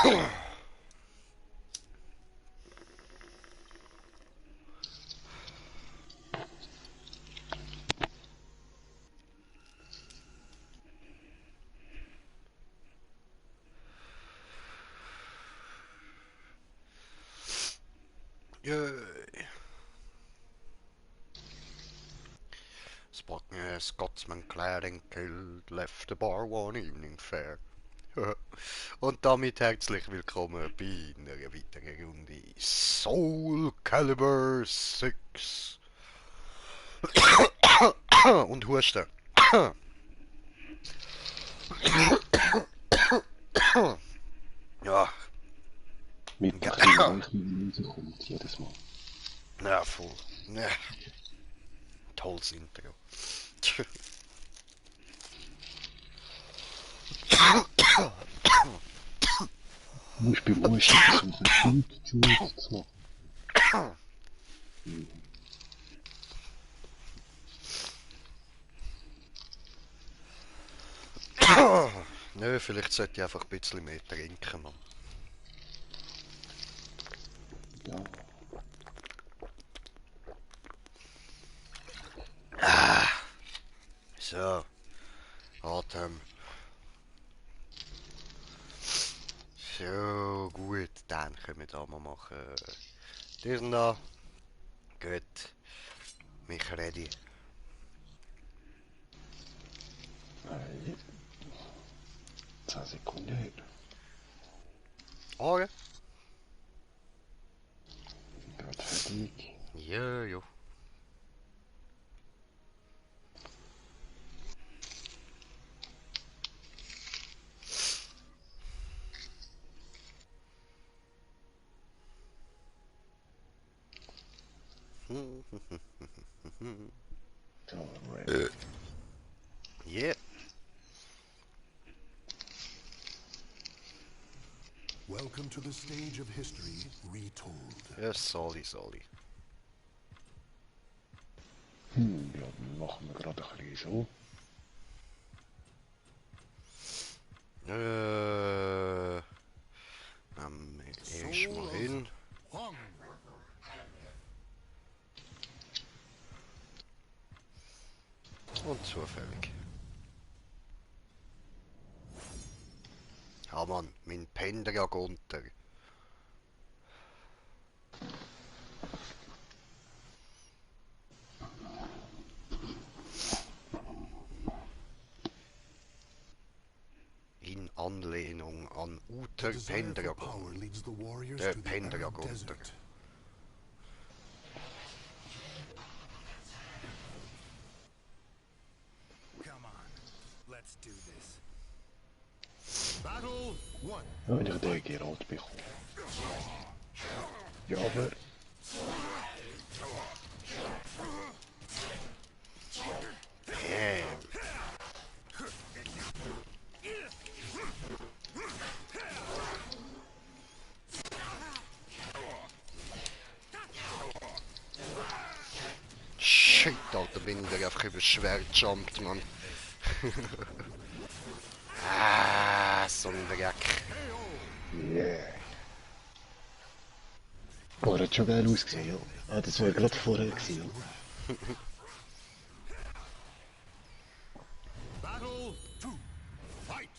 Yay. Scotsman clad in kilt left the bar one evening fair. Und damit herzlich willkommen bei einer weiteren Runde Soul Calibur 6. Und Husten. Ja. Mit dem rauskommt jedes Mal. Ja, voll. Ja. Tolles Intro. Du musst beim Husten versuchen, Shoot zu machen. Nö, vielleicht sollte ich einfach ein bisschen mehr trinken, Mann. Ja. So. Atem. So, gut. Dann können wir da mal machen. Den da. Gut. Mich ready. Hey. 10 Sekunden her. Augen? Gerade fertig. Ja, ja. So, ready. Yeah. Welcome to the stage of history retold. Ja, sorry, sorry. Ja, dann machen wir gerade ein bisschen so. Erst mal hin. Huang. Und zufällig. Ah Mann, mein Pendler geht unter. In Anlehnung an The Uther desire for Pendragon. power leads the warriors Der to the Pendragon. arid desert. Come on, let's do this. Battle 1. Ja, wenn ich den Geralt bekomme. Ja, aber... Bam. Shit, Alter, bin ich einfach über das Schwert jumpt, Mann. So ein Dreck. Yeah. Oh, das hat schon geil ausgesehen, ja. Ah, das war gerade vorher gewesen, ja. Battle 2. Fight.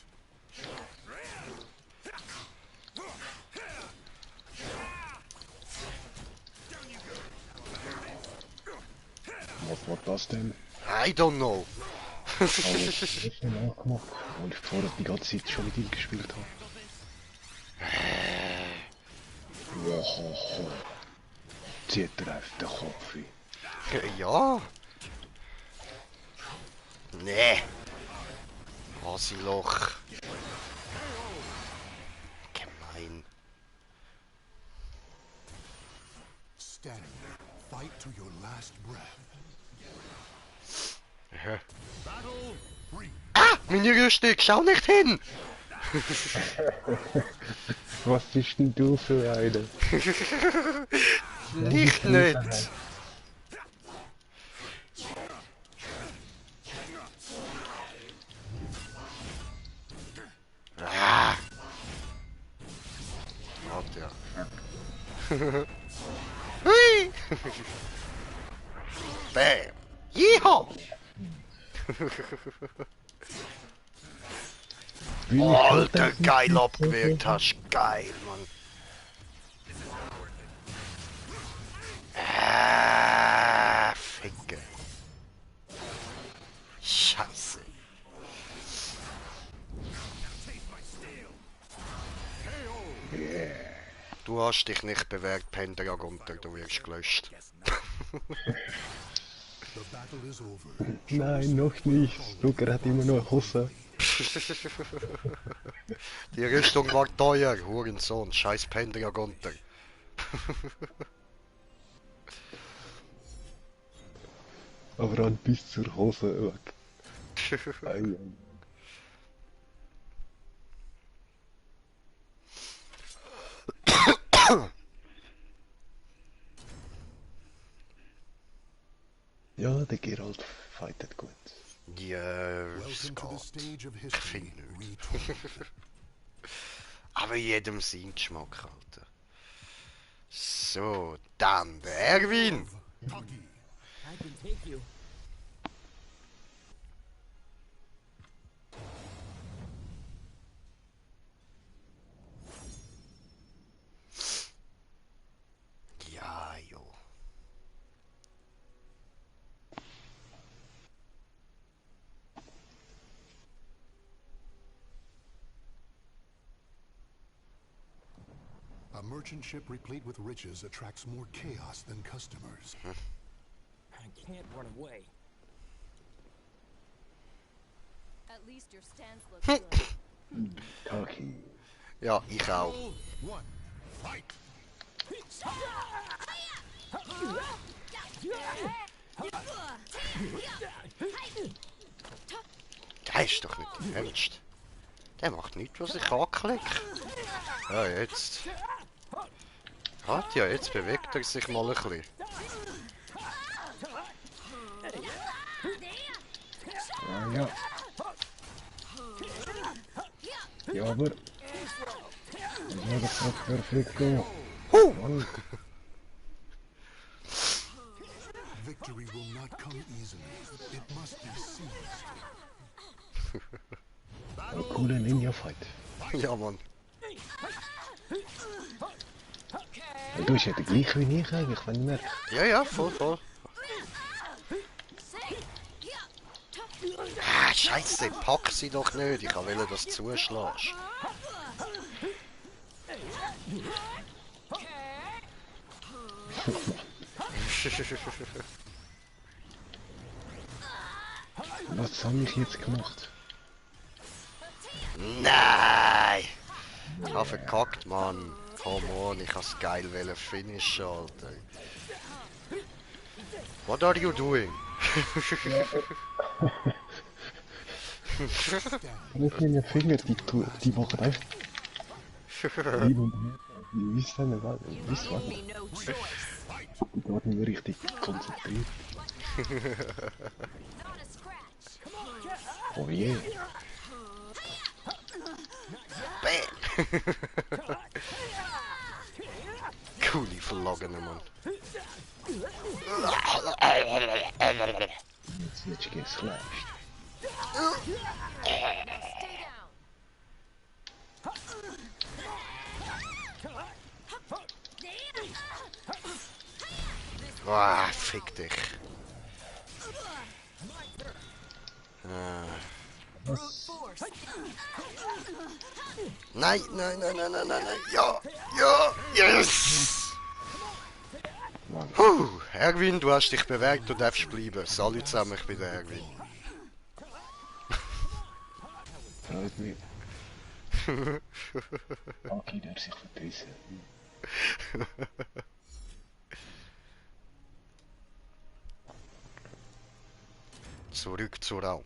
Was war das denn? I don't know. Aber das hast du nachgemacht, weil ich vorher die ganze Zeit schon mit ihm gespielt habe. Wow, zieht er auf den Kopf ein. Ja. Nee. Hasiloch. Gemein. Stand. Fight to your last breath. Battle 3. Ah! Meine Rüstung, schau nicht hin! Was bist denn du für eine? Nicht nicht! Ah! Hui! Bam! Yeehaw! Alter, geil abgewirkt hast. Geil, Mann. Ficke. Scheiße. Du hast dich nicht bewegt, Pendragonter, du wirst gelöscht. The battle is over. Nein, noch nicht. Luger hat immer noch Hose. Die Rüstung war teuer, Hurensohn, scheiß Pendragonter. Aber an bis zur Hose weg. Ei, ei. Ja, der Geralt fightet gut. Ja, es Welcome to the geht. stage of Ich history. finde nicht. Retold. Aber jedem sein Geschmack, Alter. So, dann der Erwin. Taki. I can take you. Ja, jo. A merchant ship replete with riches attracts more chaos than customers. I can't run away. At least your stance looks good. Taki. Ja, ich auch. One. Fight. Der ist doch nicht im Ernst. Der macht nichts, was ich anklicke. Ja, jetzt. Hat ja, jetzt bewegt er sich mal ein bisschen. Ah, ja. Ja, aber... Ja, das hat perfekt so. Mann. Victory will not come easily. It must be seized. Ein cooler Ninja-Fight. Ja, Mann. Ja, du bist ja der gleiche wie ich eigentlich, wenn ich merke. Ja, ja, voll, voll. Ah, Scheiße, pack sie doch nicht. Ich will, dass du zuschlägst. Was habe ich jetzt gemacht? Nein! Ich hab verkackt, Mann. Come on, ich hab's geil finishen, Alter. What are you doing? Mit meinen Fingern, die machen einfach... Hin und her. Ich weiß nicht, was. Ich weiß was. Me no choice. Ich bin nicht mehr richtig konzentriert. Not a scratch. Oh je. Bam! Coole Verlogene, Mann. Jetzt wird geslasht. Stay down. Ah, fick dich. Brute force. Nein, nein, nein, nein, nein, nein, nein. Ja, ja, yes! Erwin, du hast dich bewegt, du darfst bleiben. Salut zusammen, ich bin der Erwin. Freut mich. Okay, der sich verpissen. Zurück zum Raum.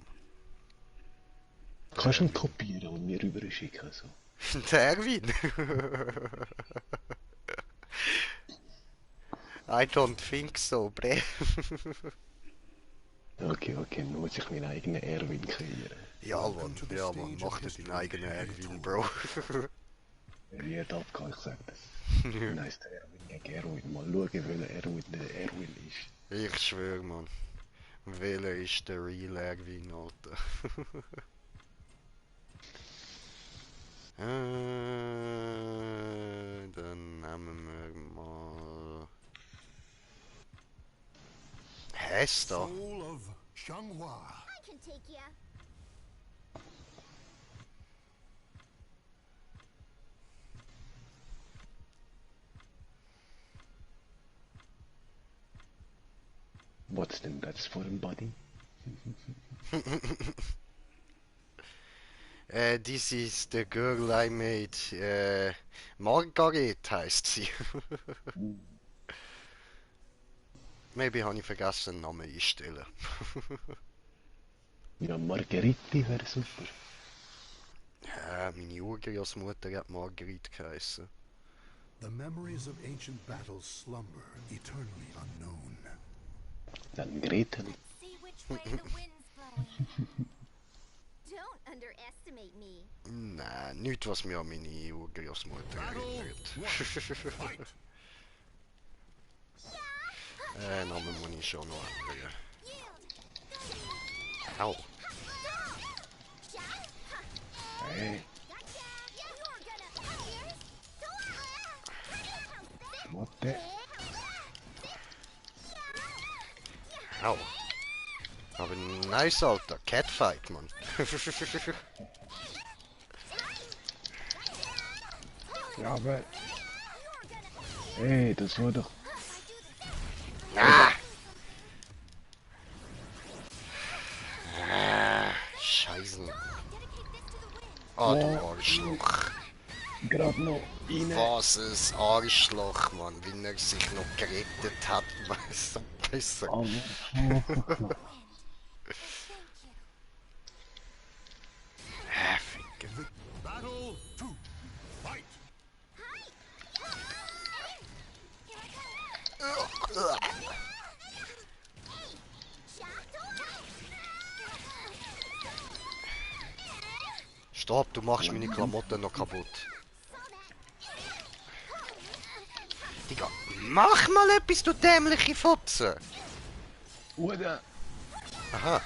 Kannst du ihn kopieren und mir rüber schicken? So. Der Erwin? I don't think so, bre. Okay, dann muss ich meinen eigenen Erwin kreieren. Ja, Mann, mach dir deinen eigenen Erwin, Bro. Er wird abgehauen, ich sag das. Nice, der Erwin gegen Erwin. Mal schauen, welcher Erwin der Erwin ist. Ich schwör, Mann. Welcher ist der Real Erwin, Alter? Dann nehmen wir mal... Hester. Soul of Xianghua. I can take ya. What's denn das for a body? This is the girl I made. Margaret heißt sie. Maybe habe ich vergessen, den Namen einstellen. Ja, Margheriti wäre super. Ja, meine Urgroßmutter hat Marguerite geheißen. The memories of ancient battles slumber, eternally unknown. Dann Gretel. See which way the wind's blowing. Don't underestimate me. Nein, nichts, was mir an meine Urgroßmutter erinnert. Fight! Namen muss ich schon noch ändern. Yield. Au. Hey, what the? Au. Aber nice, Alter. Catfight, Mann. Ja, aber... Hey, das war doch... Ah! Scheiße. Ah, du Arschloch. Gerade noch rein. Was ein Arschloch, Mann. Wie er sich noch gerettet hat, weiß so besser. Aber... Ficken. Battle 2. Fight! Stopp, du machst meine Klamotten noch kaputt. Digga, mach mal etwas, du dämliche Fotze! Oder... Aha.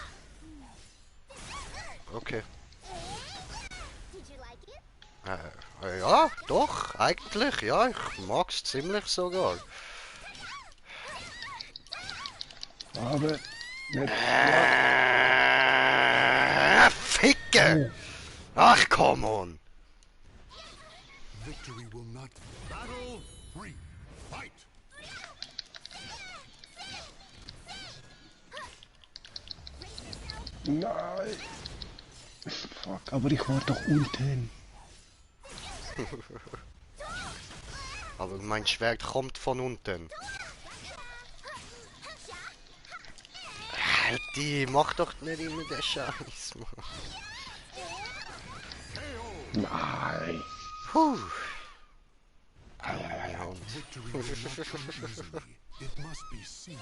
Okay. Did you like it? Ja, doch, eigentlich, ja, ich mag's ziemlich sogar. Aber... Nicht... Ficke! Ach, come on! Victory will not. Battle 3. Fight! Nein! Fuck, aber ich war doch unten. Aber mein Schwert kommt von unten. Die mach doch nicht immer den Scheiß, Mann. Nein! Puh. Victory will not come easily. It must be seized.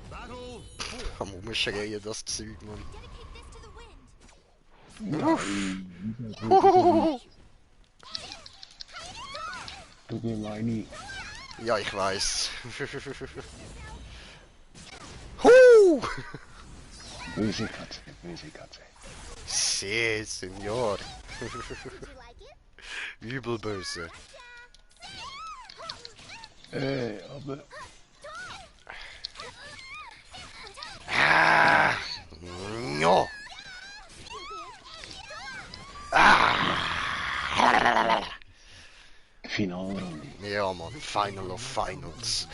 Battle 4. Am Umschreien, das Zeug, Mann. Dedicate this to the wind. Huhuhuhu. Du gemeine. Ja, ich weiß. Huh! Böse Katze, böse Katze. Sí, Senor. Did you like it? Übel böse. Aber... Ah! No! Finalrunde. Ja, Mann, Final of Finals.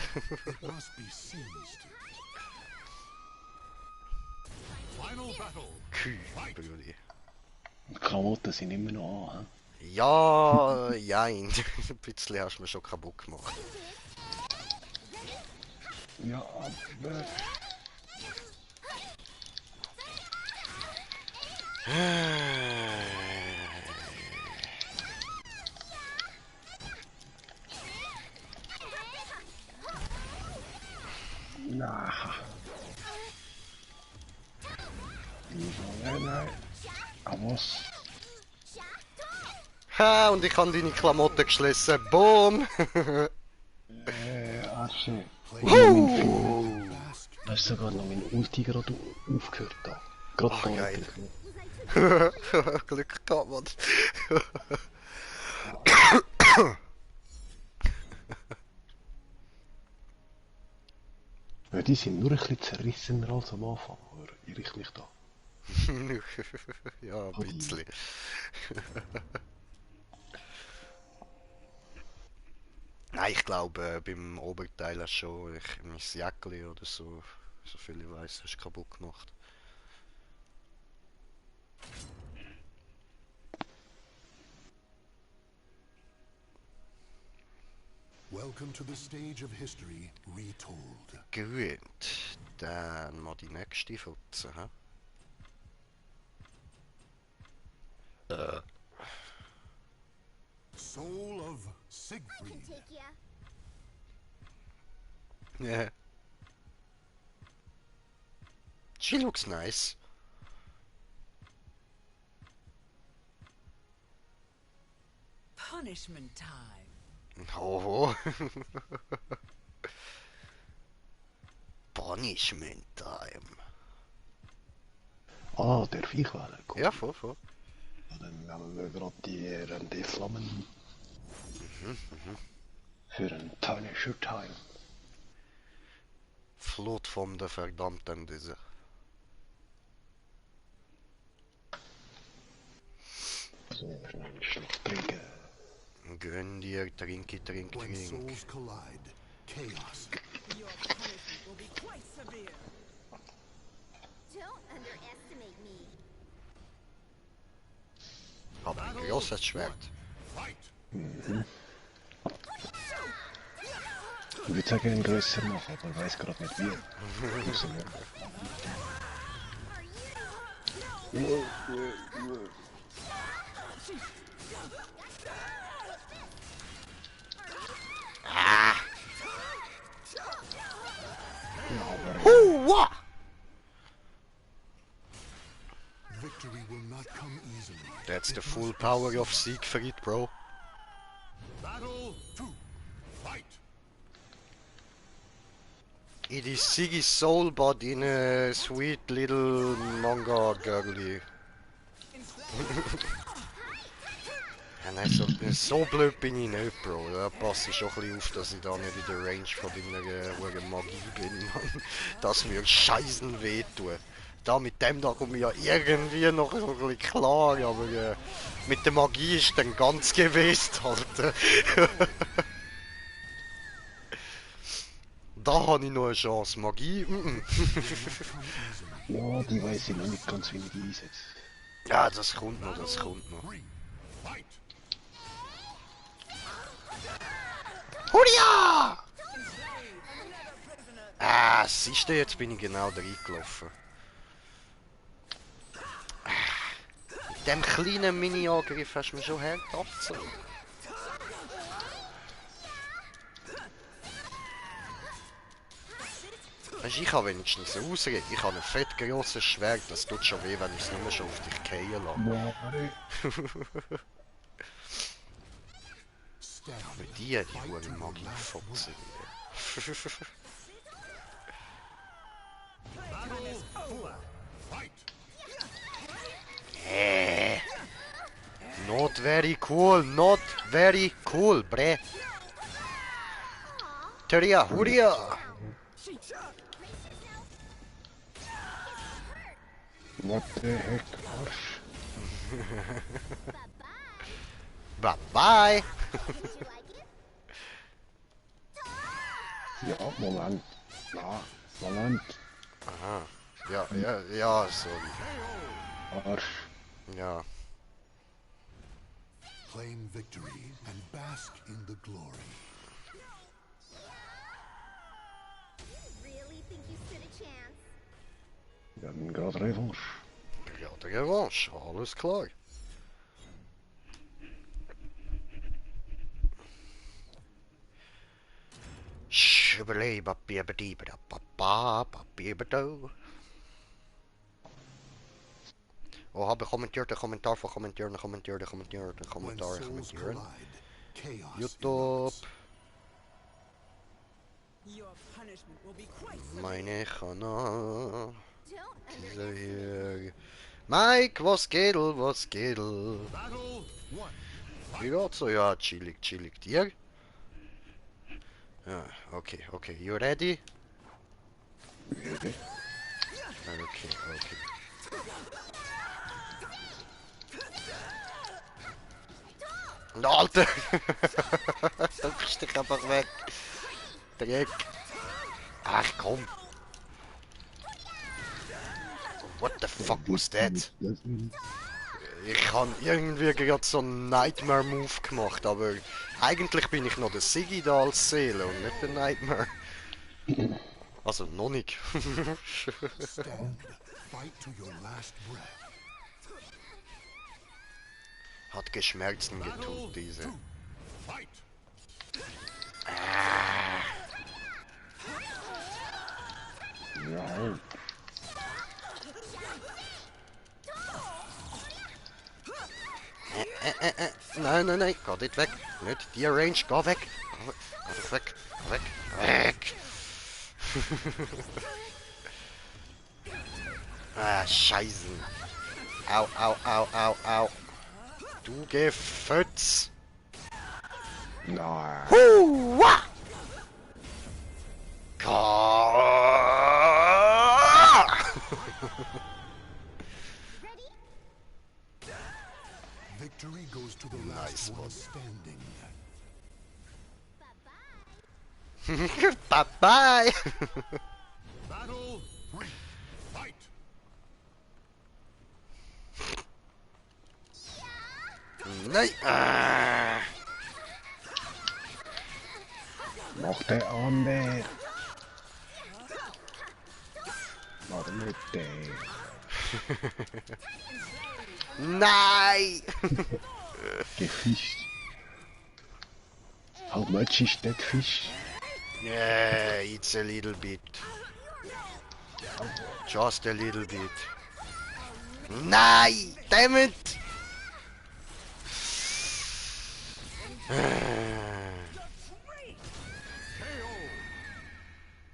It must be seized. Final battle. Küh, Brudi. Die Klamotten sind immer noch an. Ja, jein. Ein bisschen hast du mir schon kaputt gemacht. Ja, aber... Na. Nein, nein. Aber was? Ha, und ich habe deine Klamotten geschlossen. Boom! Arsche. Claim Und noch mein victory Finger. and bask Da ist sogar noch mein Ulti gerade aufgehört da. Gerade Ach, da geil. wirklich. Glück gehabt, Mann. Ja, die sind nur ein bisschen zerrissener als am Anfang, aber irre ich mich da. Ja, ein bisschen. Nein, ich glaube, beim Oberteil hast du schon mein Jäckli oder so, so viel ich weiß, hast du kaputt gemacht. Welcome to the stage of history retold. Gut, dann mal die nächste Futze, hä? Soul of I can Siegfried. take ya. Yeah. She looks nice. Punishment time. Oh. Punishment time. Ah, darf ich wählen? Cool. Ja, voll. Ja, dann nehmen wir gerade die RND-Flammen. Für einen Punisher Time. Flut von der verdammten Düse. So, schnell einen Schluck trinken. Gönn dir, trink. When souls collide, chaos. Your punishment will be quite severe. Don't underestimate me. Hab ein grosses Schwert. Fight! Ich würde sagen, einen grösser machen, aber ich weiß gerade nicht wie. Müssen wir. Hua! Victory will not come easily. That's It the full must be power of seized. Siegfried, bro. Battle 2. Fight! It is Siggy's soul, but in a sweet little manga girly. Ja, nein, so blöd bin ich nicht, Bro. Da passe ich schon ein bisschen auf, dass ich da nicht in der Range von deiner Magie bin, Mann. Das mir scheißen wehtun. Da mit dem da komme ich ja irgendwie noch so ein bisschen klar, aber mit der Magie ist dann ganz gewesen halt. Da habe ich noch eine Chance. Magie? Ja, die weiß ich noch nicht ganz, wie ich die einsetze. Ja, das kommt noch, das kommt noch. 3. Fight! Huria! Ah, siehst du, jetzt bin ich genau reingelaufen. Mit dem kleinen Mini-Angriff hast du mir schon hart abgezogen. Weisst, ich habe wenigstens eine Ausrede. Ich habe ein fett grosses Schwert, das tut schon weh, wenn ich es nur schon auf dich fallen lasse. Stand. Aber die hohe Magie-Fotzen. Battle 4. Fight! Not very cool, not very cool, bre. Teria, Huria! What the heck, Arsch? Bye-bye. Bye bye! Did you like it? Ja, Moment. Na, Moment. Aha. Ja, sorry. Arsch. Ja. Claim victory and bask in the glory. Really think you stood a chance? Wir haben gerade Revanche. Ja, der Revanche, alles klar. Oh, habe kommentiert, der Kommentar von kommentieren, kommentieren, kommentieren, When Kommentar, souls kommentieren. collide, chaos YouTube, erupts. Your punishment will be quite severe. meine Kanal. Don't Dieser underestimate hier. Mike, was geht, was geht? Battle 1. Wie geht's so? Ja, chillig, chillig. Dir? Ja, okay, okay. You ready? Okay, okay. Alter! Da bist du einfach weg. Dreck. Ach komm. What the fuck was that? Ich habe irgendwie gerade so einen Nightmare-Move gemacht, aber eigentlich bin ich noch der Siggi da als Seele und nicht der Nightmare. Also noch nicht. Stand. Fight to your last breath. Hat Geschmerzen Battle getut, diese. 2. Fight. Ja, Nein, nein, nein, geh nicht weg. Nicht die Range, geh weg. Geh doch weg, weg, weg. Ah, Scheiße. Au, au, au, au, au. Du Gefötz. nein. Hua! Victory goes to the Nice last one. one standing. Bye bye. Battle 3. Fight. Nein. Ah. Mach den anderen. Warte mit dem. Nein. Gefischt. How much is that fish? Yeah, it's a little bit. Just a little bit. Nein! Damn it!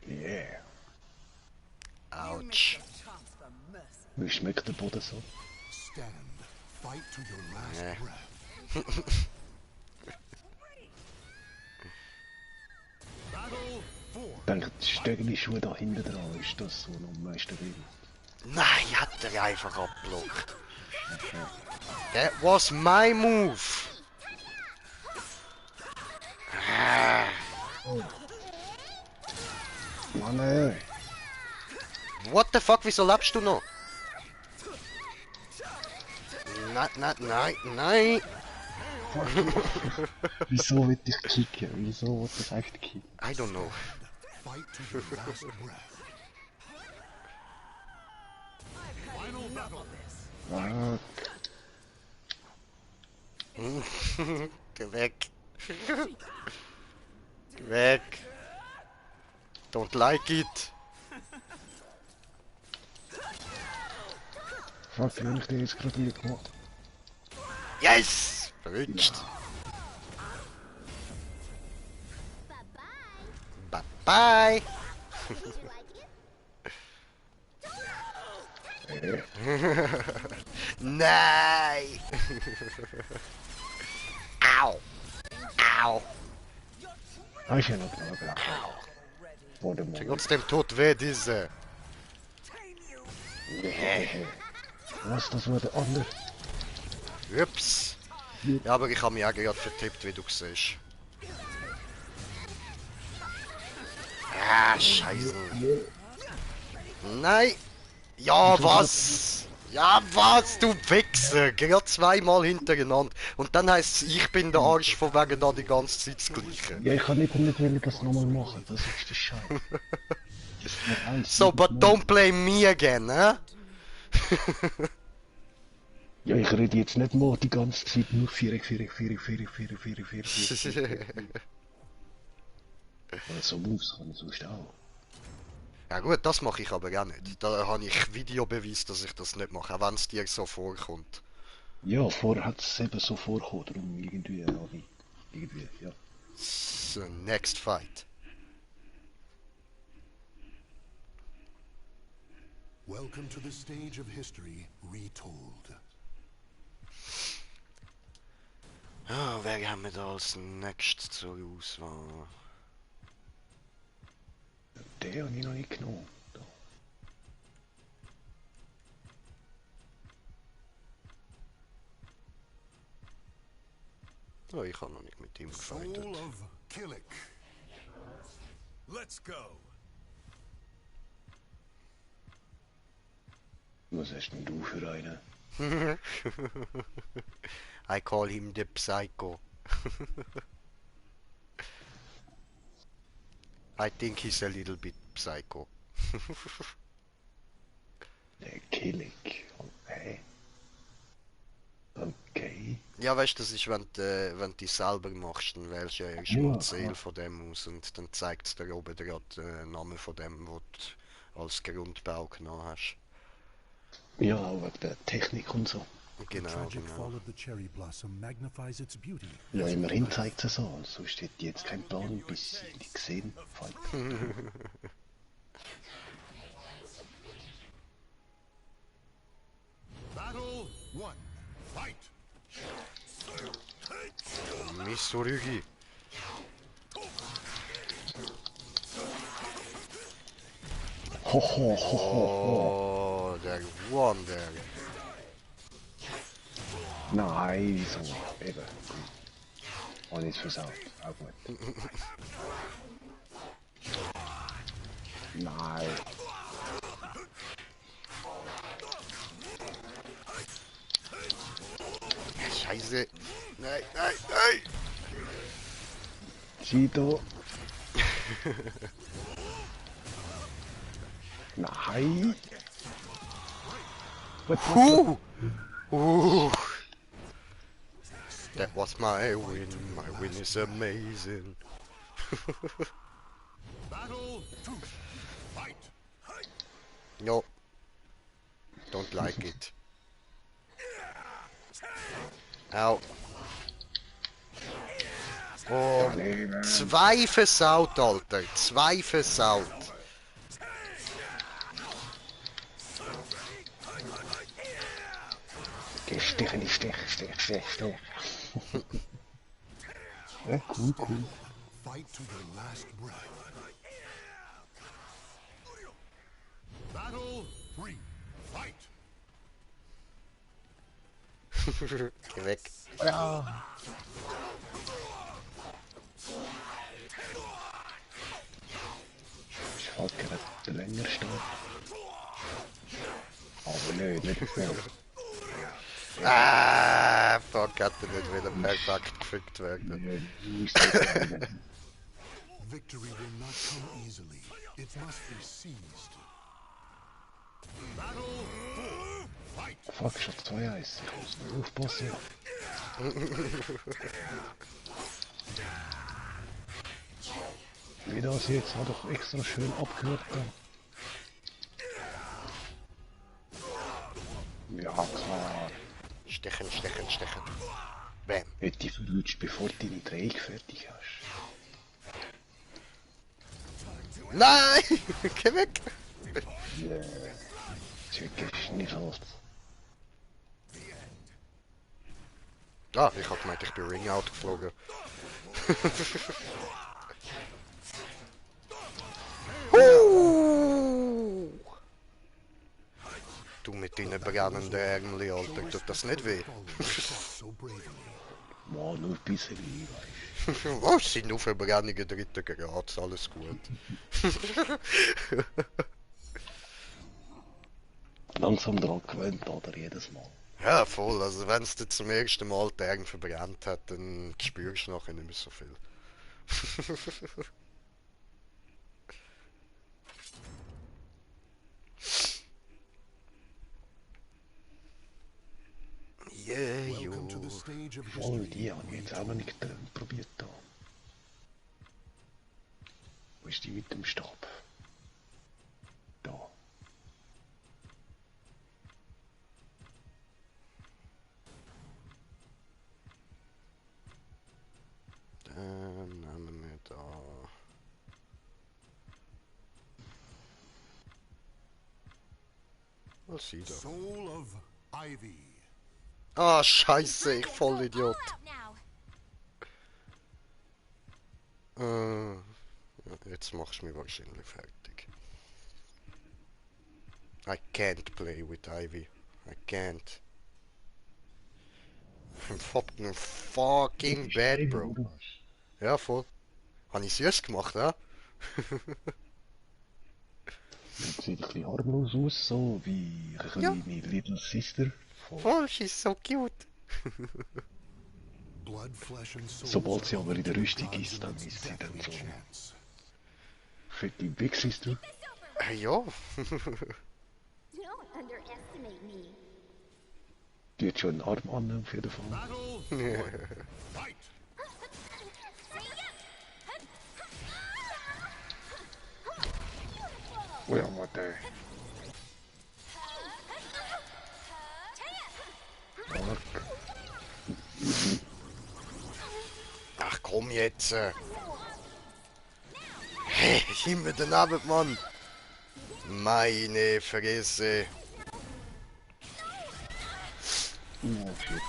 Yeah. Ouch. Chance for mercy. Wie schmeckt der Boden so? Stand. Fight to your last Yeah. breath. Battle 4. Denkt, die Stegli-Schuhe da hinten dran, ist das so am meisten will? Nein, hat er einfach abblockt. That was my move. Ah, Mann, ey. what the fuck, wieso lebst du noch? Nein, nein, nein, nein. Wieso will ich kicken? Wieso will ich echt kicken? I don't know. Fight to your last breath. Final battle. Ah, Geh weg. Geh weg. Don't like it. fuck, wie hab ich den jetzt gerade wieder gemacht? Yes! Verwünscht. bye. Bye bye. Did you like it? Nein! Au! Au! Ah, ist ja noch genau gedacht. Vor dem Moment. Trotzdem tut weh diese. Was, das war der andere? Ups. Ja, aber ich habe mich auch gerade vertippt, wie du siehst. Ah, scheiße. Nein! Ja, was? Ja, was, du Wichser! Gerade zweimal hintereinander. Und dann heisst es, ich bin der Arsch von wegen da die ganze Zeit das Gleiche. Ja, ich kann nicht wollen, das nochmal machen. Das ist der Scheiß. So, but don't blame me again, eh? Ja, ich rede jetzt nicht mal die ganze Zeit nur 4. Also Moves kann ich sonst auch. Ja gut, das mache ich aber auch nicht. Da habe ich Videobeweis, dass ich das nicht mache, auch wenn es dir so vorkommt. Ja, vorher hat es eben so vorgekommen, darum irgendwie, habe ich irgendwie, ja. So, next fight. Welcome to the stage of history retold. Ah, wer haben wir da als nächstes zur Auswahl? Den habe ich noch nicht genommen. Da. Oh, ich habe noch nicht mit ihm Soul gefightet. of Killik. Let's go. Was hast denn du für einen? I call him the Psycho. I think he's a little bit psycho. Der Killik. Okay. Okay. Ja, weißt du, das ist, wenn du selber machst, dann wählst du ja erstmal Ja, die Seele klar. von dem aus und dann zeigt es dir oben gerade den Namen von dem, was du als Grundbau genommen hast. Ja, auch wegen der Technik und so. The Genau, tragic genau. fall of the cherry blossom magnifies its beauty. Ja, immerhin zeigt es so, sonst hätte ich jetzt keinen Plan, bis ich die gesehen habe. Battle 1. Fight. Mitsurugi. Ho, ho, ho, ho, ho. Oh, der Wonder. Nein, so, eben. Und jetzt versaut, auch gut. Nein. Scheiße. Nein, nein, nein. Cheeto. Nein. Ooh. That was my win. My win is amazing. Battle 2. Fight. No. Don't like it. Au. Oh, zwei versaut, Alter. Zwei versaut. Stechen, stech. Ja, cool. Fight to your last breath. Battle 3. Fight. Geh weg. Ja. Ich fällt gerade länger stehen. Aber nicht mehr. Ah, fuck, hätte nicht wieder perfekt gefickt werden. Victory will not come easily. It must be seized. Battle 4. Fight. Fuck, schon 2-1. Ich muss nur aufpassen. Wie das jetzt, hat doch extra schön abgehört. Ja, klar. Stechen. Bam. Hätte ich verlutscht, bevor du deine Dreieck fertig hast. Nein! Geh weg! Ja. Check ist nicht halt. Ah, ich hab gemeint, ich bin Ring out geflogen. Du mit deinen brennenden Ärmel, Alter, tut das nicht weh? So bravely. Mal nur ein bisschen, weißt Was sind nur Verbrennungen dritten Grad, alles gut. du. Langsam dran gewöhnt, oder? Jedes Mal. Ja, voll, also wenn es dir zum ersten Mal die Ärmel verbrannt hat, dann spürst du nachher nicht mehr so viel. Yeah, Welcome to the jo. stage of Voll, history. die habe ich jetzt auch noch nicht probiert. Da. Wo ist die mit dem Stab? mal sein da. Soul of Ivy. Ah, scheiße, ich voll Idiot. All out now. Ja, jetzt machst du mich wahrscheinlich fertig. I can't play with Ivy. I can't. I'm fucking bad, bro. Ja, voll. Habe ich süß gemacht, ja? Das sieht ein bisschen harmlos aus, so wie eine Ja. kleine Little Sister. Voll, she's so cute. Blood, flesh, and soul. Sobald sie aber in der Rüstung ist, dann ist sie dann so fette Big Sister. Ja. Don't underestimate me. Die hat schon einen Arm an, auf jeden Fall. Battle one. Fight. Oh ja, warte. Ach komm jetzt. Hey, immer daneben, Mann. Meine Fresse. Oh shit.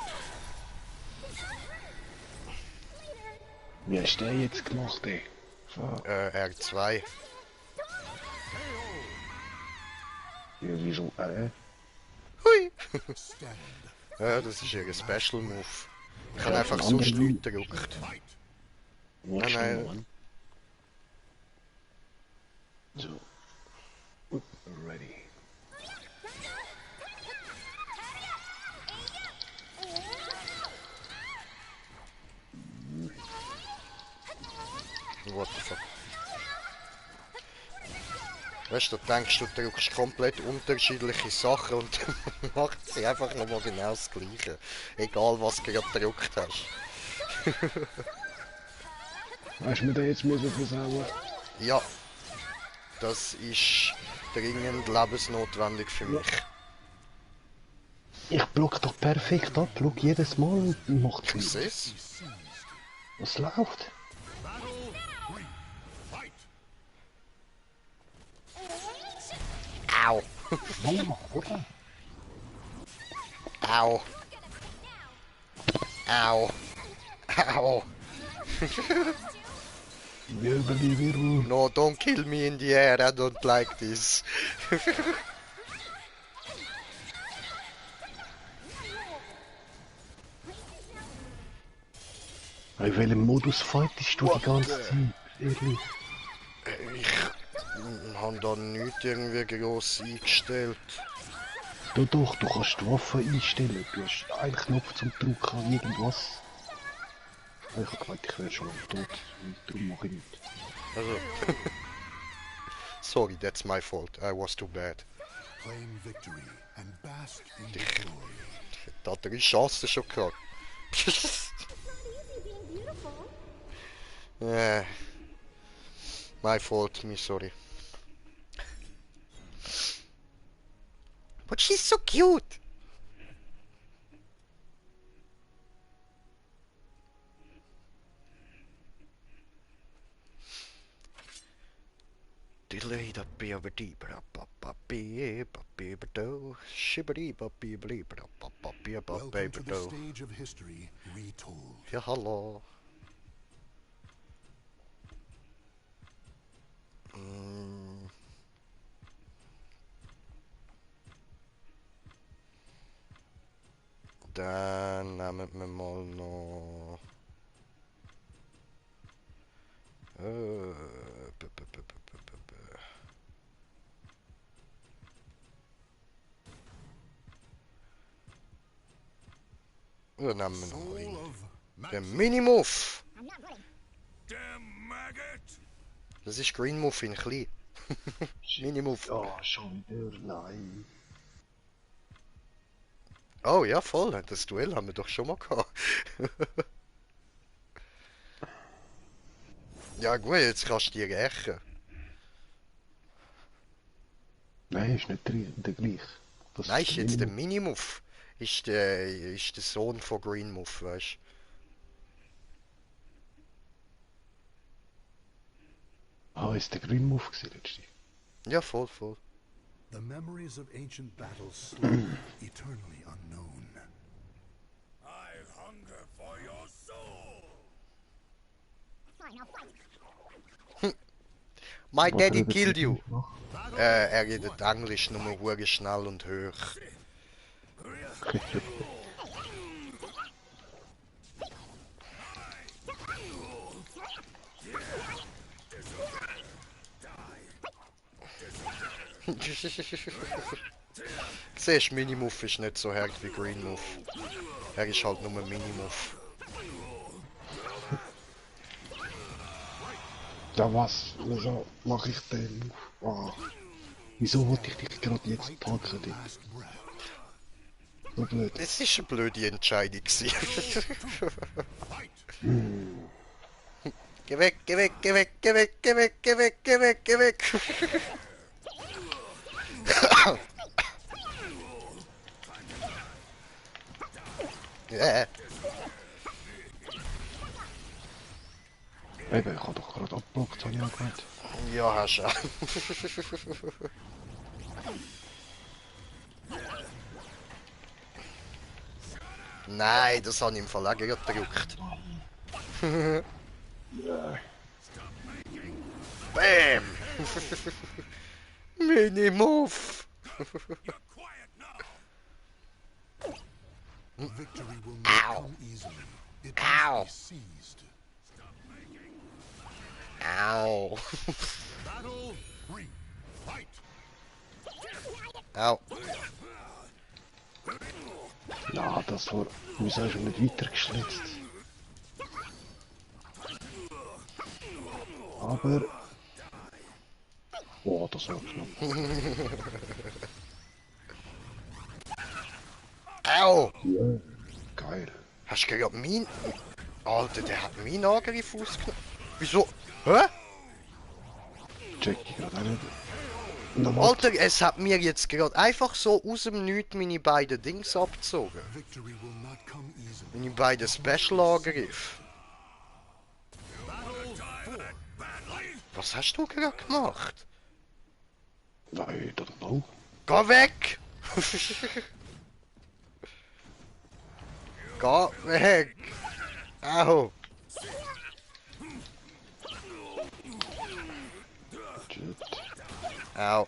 Wie hast du den jetzt gemacht, ey? Fuck. R2. Ja, wieso? Hui. Stand. Ja, das ist ihr Special Move. Ich habe Ja, einfach von sonst anderen Leute gedrückt. Fight. Nicht Nein, schnell, nein. Mann. So. Ready. What the fuck? Weißt du, du denkst, du drückst komplett unterschiedliche Sachen und dann macht sie einfach nochmal genau das Gleiche. Egal was du gerade gedrückt hast. Hast du mir den jetzt müssen versauen? Ja, das ist dringend lebensnotwendig für mich. Ich block doch perfekt ab, block jedes Mal und macht Ich nichts. sehe es. Was läuft? Battle three. Fight. Au! Oder? Au! Au! Au! Wir überleben. No, don't kill me in the air, I don't like this. In welchem Modus fightest du die ganze Zeit? Ehrlich? Ich habe da nichts irgendwie gross eingestellt. Doch, du kannst die Waffe einstellen. Du hast einen Knopf zum Drücken an irgendwas. Ich hab gemeint, ich wäre schon tot. Und darum mache ich nichts. Also. Sorry, that's my fault. I was too bad. Claim victory and bask in the glory. Da hat 3 Chancen schon gehabt. Easy being beautiful. My fault, me sorry. But she's so cute! Diddly da beaver deep do shibbity baby Welcome to the do. stage of history retold. Ja, hallo. Dann nehmen wir mal noch... Dann nehmen wir noch Soul einen. of Der Maxim. Minimove! I'm not running. Damn maggot! Das ist Green Move in klein. Minimove. Ja, schon wieder. Nein. Oh ja, voll. Das Duell haben wir doch schon mal gehabt. Ja gut, jetzt kannst du die rächen. Nein, ist nicht der gleich. Das Nein, ist jetzt der Minimum. Minimove. Ist der Sohn von Green Move, weißt Ah, ist der Green Move gewesen letztlich. du? Ja, voll, voll. The memories of ancient battles slow, eternally unknown. I hunger for your soul. My Was daddy redet killed ihr you. nicht noch? Er redet Englisch, nur hure schnell und hoch. Siehst, Minimuff ist nicht so hart wie Greenmuff. Er ist halt nur Minimuff. Ja was? Wieso mache ich den? Ah. Wieso wollte ich dich gerade jetzt packen? Last breath. So blöd. Es ist eine blöde Entscheidung gewesen. Geh weg, geh weg, geh weg, geh weg, geh weg, geh weg, geh weg, geh weg. Ja. Eben, ich habe doch gerade abgeblockt, habe ich auch gemeint. Ja, hast du. Nein, das habe ich im Verlag gedrückt. Bam! Mini-Move! Victory will not come easily. It Ow. must be seized. Au! Battle 3. Fight. Au! Ja, das war... Wieso hast du nicht weitergeschnitzt? Aber... Oh, das war knapp. Au! Ja. Geil. Hast du gerade mein... Alter, der hat meinen Angriff ausgenommen. Wieso? Hä? Check ich gerade auch nicht. Normal. Alter, es hat mir jetzt gerade einfach so aus dem Nichts meine beiden Dings abgezogen. Victory will not come easily. Meine beiden Special-Angriffe. Was hast du gerade gemacht? Nein, das no. Geh weg! Geh weg! Au! Shit. Au!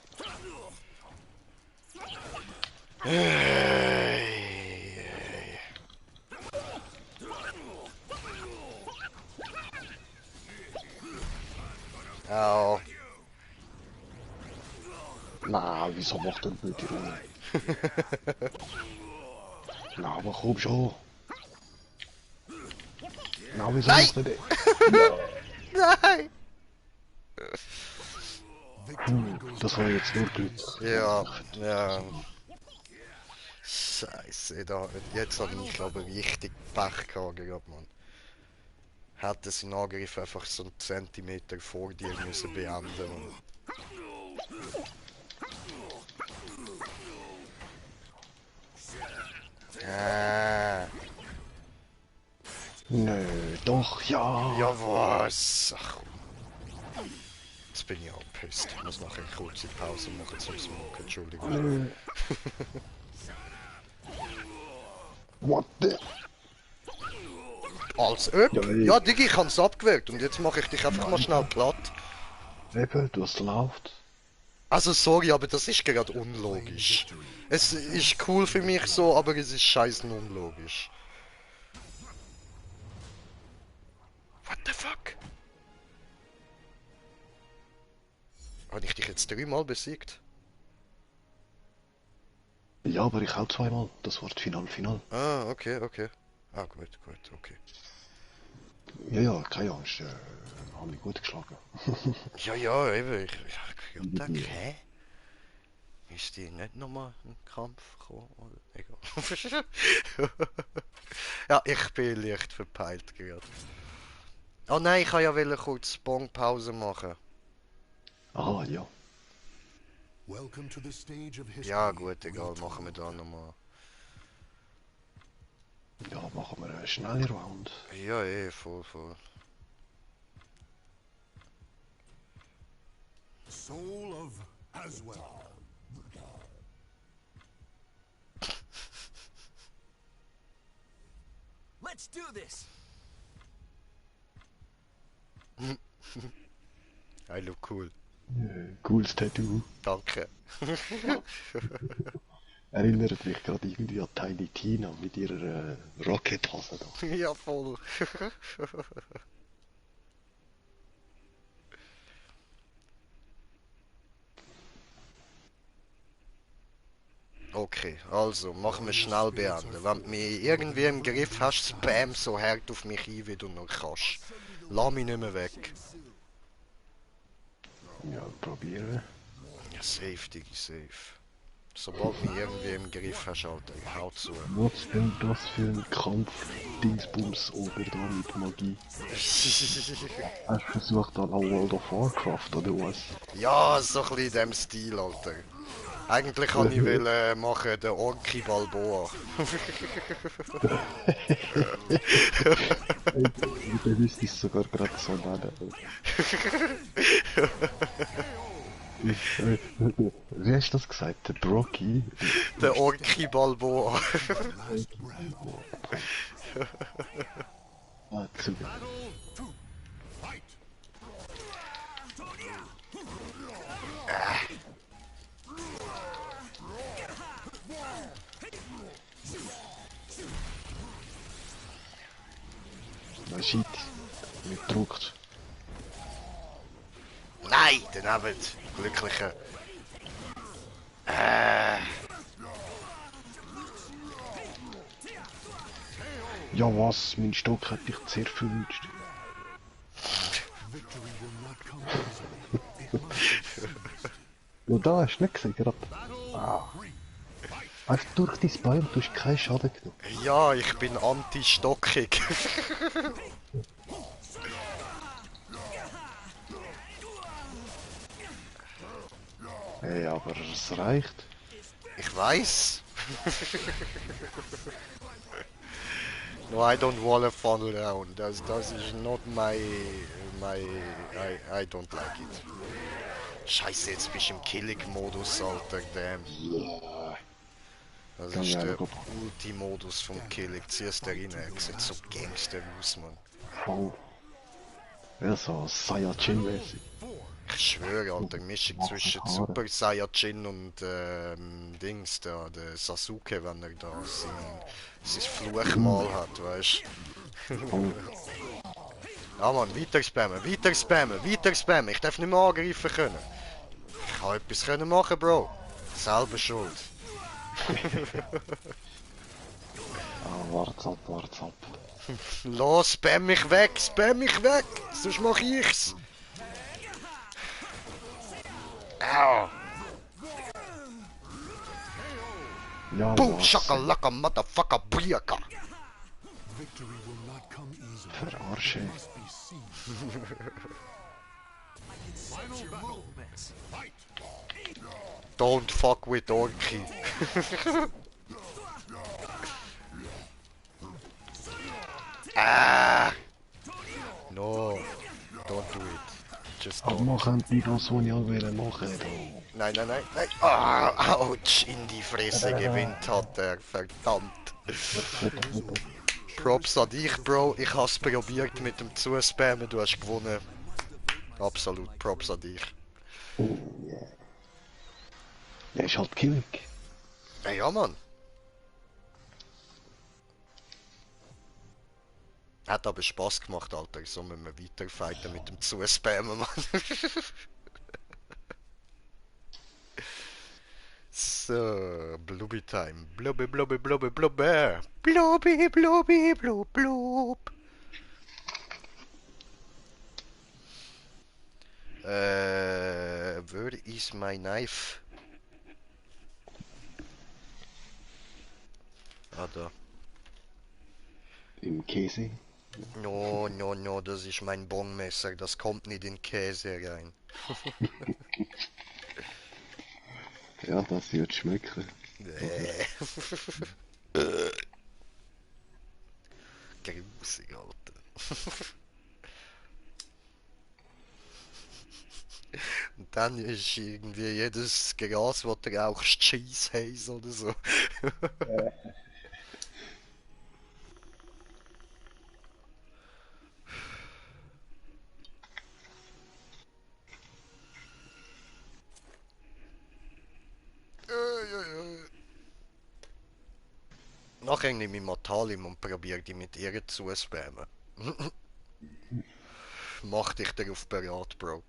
Au! Na, wieso macht er nicht die Runde? Na, aber komm schon. Na, wieso Nein! macht er nicht? Nein! Das war jetzt nur Glück. Ja, ja. Scheiße, jetzt habe ich glaube richtig Pech gehabt, gerade, Mann. Hätte seinen Angriff einfach so einen Zentimeter vor dir müssen beenden. Nö, doch, ja. Ja, was? Ach, komm. Jetzt bin ich auch pisst. Ich muss nachher eine kurze Pause machen zum Smoken, Entschuldigung. Nö. What the? Als ob? Ja, Ja, Digi, ich hab's abgewählt und jetzt mache ich dich einfach mal schnell platt. Eben, du hast laut. Also sorry, aber das ist gerade unlogisch. Es ist cool für mich so, aber es ist scheißen unlogisch. What the fuck? Habe ich dich jetzt 3-mal besiegt? Ja, aber ich auch zweimal. Das Wort Final. Ah, okay, okay. Ah, gut, okay. Ja, ja, keine Angst. Habe ich gut geschlagen. Ja, ja, eben. Ich dachte, hä? Ist die nicht nochmal ein Kampf gekommen? Oder? Egal. Ja, ich bin leicht verpeilt gerade. Oh nein, ich wollte ja kurz Bongpause machen. Ah, ja. Welcome to the stage of history. Ja gut, egal, machen wir da nochmal. Ja, machen wir eine schnelle Round. Ja, voll. Soul of Aswell. Let's do this. I look cool. Cooles Tattoo. Danke. Erinnert mich gerade irgendwie an Tiny Tina mit ihrer Rocket-Hose da. Ja, voll. Okay, also, machen wir schnell beenden. Wenn du mich irgendwie im Griff hast, spam so hart auf mich ein, wie du noch kannst. Lass mich nicht mehr weg. Ja, probieren. Ja, safe, Digi, safe. Sobald du mich irgendwie im Griff hast, Alter, hau zu. Was denn das für ein Kampf-Dingsbums oder da mit Magie? Hast du versucht an World of Warcraft oder was? Ja, so ein bisschen in dem Stil, Alter. Eigentlich kann ich machen, den Orki Balboa. Du wüsste es sogar gerade so nennen. Wie hast du das gesagt? Der Brocky? Der Orki Balboa. Ah, zu. Na shit, nicht gedruckt. Nein, daneben. Glücklicher. Ja was, mein Stock hat dich sehr verwünscht. Victory will not come easily. It must be seized. Ja da hast du nicht gesehen, gerade. Einfach durch dein Bein, du hast keinen Schaden genommen. Ja, ich bin anti-stockig. Hey, aber es reicht. Ich weiß. No, I don't wanna fall around. Das is not I don't like it. Scheiße, jetzt bist du im Killing-Modus, Alter, damn. Das ist der Ulti-Modus vom Killing. Ziehst du rein, er sieht so Gangster aus, Mann. Voll. Ja, so Saiyajin-mäßig. Ich schwöre, Alter, Mischung zwischen Super Saiyajin und Dings, der Sasuke, wenn er da sein Fluchmal hat, weißt du? Ja Mann, weiter spammen, weiter spammen, weiter spammen. Ich darf nicht mehr angreifen können. Ich kann etwas können machen, Bro. Selber schuld. Ah, wart's ab, wart's ab. Los, spam mich weg, sonst mach ich's. Au. Ja, Boom, was? shakalaka, motherfucker, briaka. Victory will not come easily. Verarsche. It must be seized. Sense your movements. Don't fuck with Orki. Ah! No, don't do it. Just Aber don't. machen die das, was ich auch will machen. Nein, nein, nein, nein. Ah, ouch, in die Fresse gewinnt hat er, verdammt. Props an dich, Bro. Ich hab's probiert mit dem Zuspammen, du hast gewonnen. Absolut, Props an dich. Der ist halt killig. Ja, Mann. Hat aber Spaß gemacht, Alter. So müssen wir weiterfighten mit dem Zuspammen, Mann. So, Blubby Time. Blubby, blubby, blubby, blubby. Blubby, blubby, blub, blub. Where is my knife? Ah, da. Im Käse. No, no, no, das ist mein Bongmesser. Das kommt nicht in Käse rein. Ja, das wird schmecken. Grusig, Alter. Und dann ist irgendwie jedes Gras, das du rauchst, Cheese Haze oder so. nachher nehme ich Matalim und probiere die mit ihr zu spammen. Mach dich darauf bereit, Bro.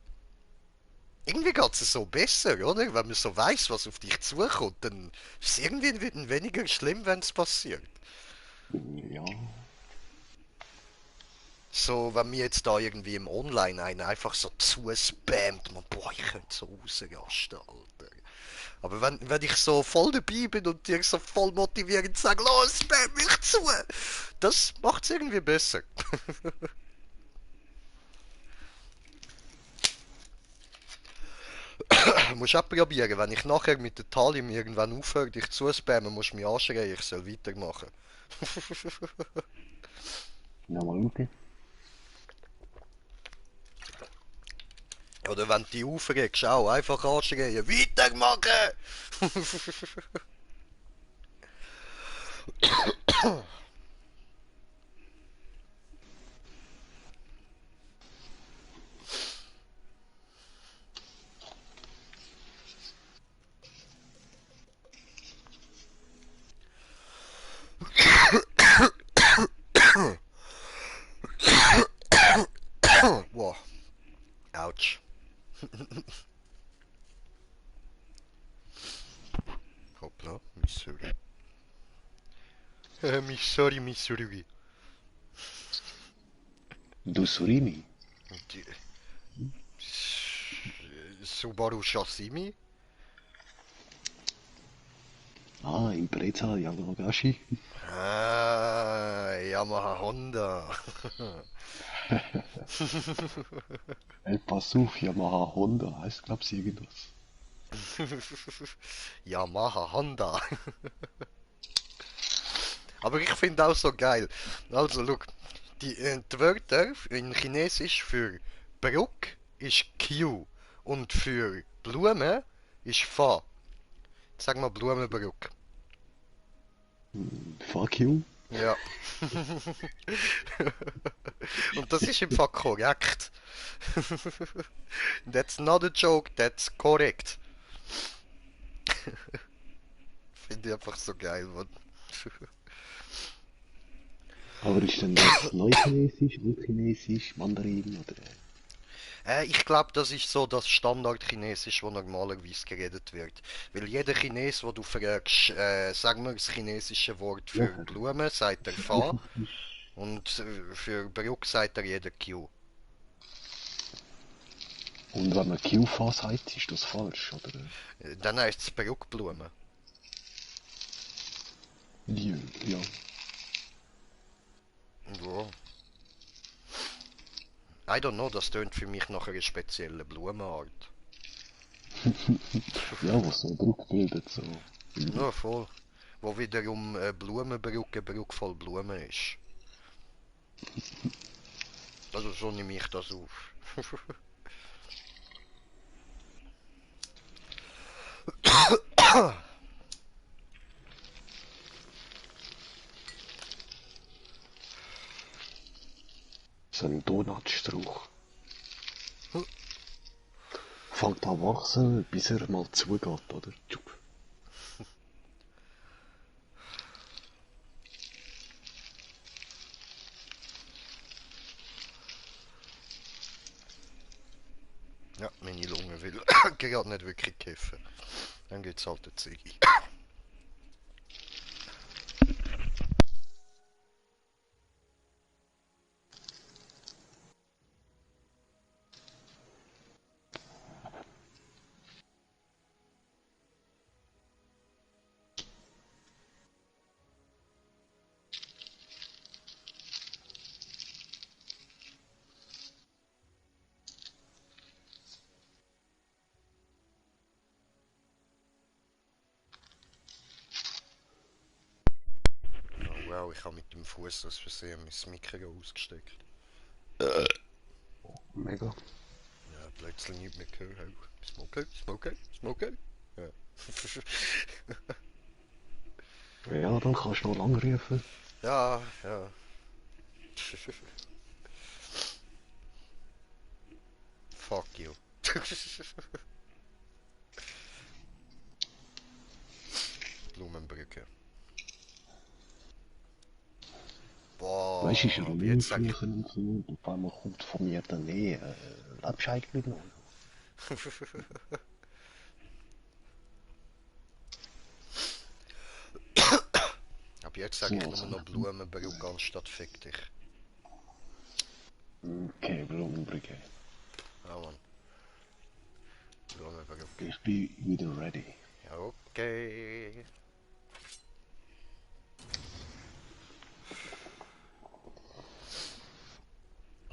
Irgendwie geht es so besser, oder? Wenn man so weiß, was auf dich zukommt, dann ist es irgendwie weniger schlimm, wenn es passiert. Ja. So, wenn mir jetzt da irgendwie im Online einer einfach so zuspammt, man, boah, ich könnte so rausrasten, Alter. Aber wenn ich so voll dabei bin und dir so voll motivierend sage, los, spam mich zu, das macht es irgendwie besser. Du musst auch probieren, wenn ich nachher mit der Talim irgendwann aufhöre, dich zu spammen, musst du mich anschreien, ich soll weitermachen. Ja, mal schauen. Oder wenn du dich aufregst, auch einfach anschreien, weitermachen! Wow, ouch. Hoppla, Missouri. Missouri, Missouri. Du Surimi? Die- Subaru Shasimi? Ah, Impreza Yamagashi. Ah, Yamaha Honda. El pass auf, Yamaha Honda heißt, glaub's irgendwas. Yamaha Honda. Aber ich finde auch so geil. Also, look, die Wörter in Chinesisch für Bruck ist Q und für Blume ist Fa. Sag mal Blumenbruck. Fuck you. Ja. Und das ist im Fall korrekt. That's not a joke, that's correct. Finde ich einfach so geil, Mann. Aber ist denn das Neuchinesisch, Altchinesisch, Mandarin oder? Ich glaube, das ist so das Standard-Chinesisch, wo normalerweise geredet wird. Weil jeder Chines, wo du fragst, sag mir das chinesische Wort für Ja. Blume, sagt er Fa. Einfach ist. Und für Bruck sagt er jeder Q. Und wenn man Q-Fa sagt, ist das falsch, oder? Dann heißt es Bruckblume. Ja. Ja. Ja. I don't know, das tönt für mich nach einer speziellen Blumenart. Ja, was so ein Druck bildet, so. Ja, voll. Wo wiederum Blumenbrücke Brücke voll Blumen ist. Also so nehme ich das auf. So ein Donutstrauch. Fängt an wachsen, bis er mal zugeht, oder? Tschup. Ja, meine Lunge will gerade nicht wirklich kiffen. Dann geht's halt der Ziggy. Oh wow, ich habe mit dem Fuß aus Versehen mein Mikro ausgesteckt. Mega. Ja, plötzlich nicht mehr gehört. Smoke, smoke, smoke. Ja. Ja, dann kannst du noch lang rufen. Ja, ja. Fuck you. Blumenbrücke. Weißt du, ist ja aber nur jetzt sag ich... fluchen und so. Und auf einmal kommt von mir dann lebst du eigentlich noch? Ab jetzt sag ich So, nur also. noch Blumenbrücke anstatt fick dich. Okay, Blumenbrücke. Ja, Mann. Blumenbrücke. Ich bin wieder ready. Ja, okay.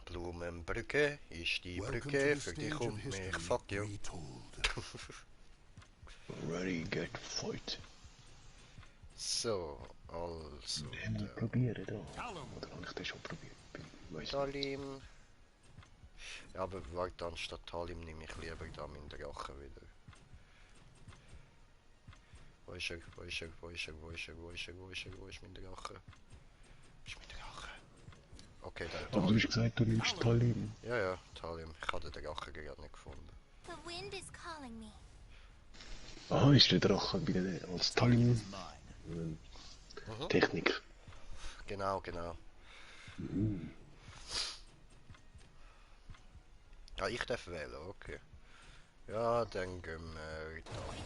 Blumenbrücke ist die Welcome to Brücke the für dich stage of und mich. history Fuck you. retold. Ready, get fight. So, also. Den probieren da. Oder habe ich den schon probiert? Weiss nicht. Talim. Ja, aber warte, anstatt Talim nehme ich lieber da meinen Drachen wieder. Wo ist er? Wo ist er? Wo ist er? Wo ist er? Wo ist er? Wo ist er? Wo ist mein Drache? Wo ist mein Drache? Okay, der Aber du hast gesagt, du nimmst Talim. Ja, ja, Talim. Ich habe den Drachen gerade nicht gefunden. The wind is calling me. Ah, ist der Drache wieder als Talim Mine. Technik. Genau, genau. Ja, ich darf wählen, okay. Ja, dann gehen wir da hin.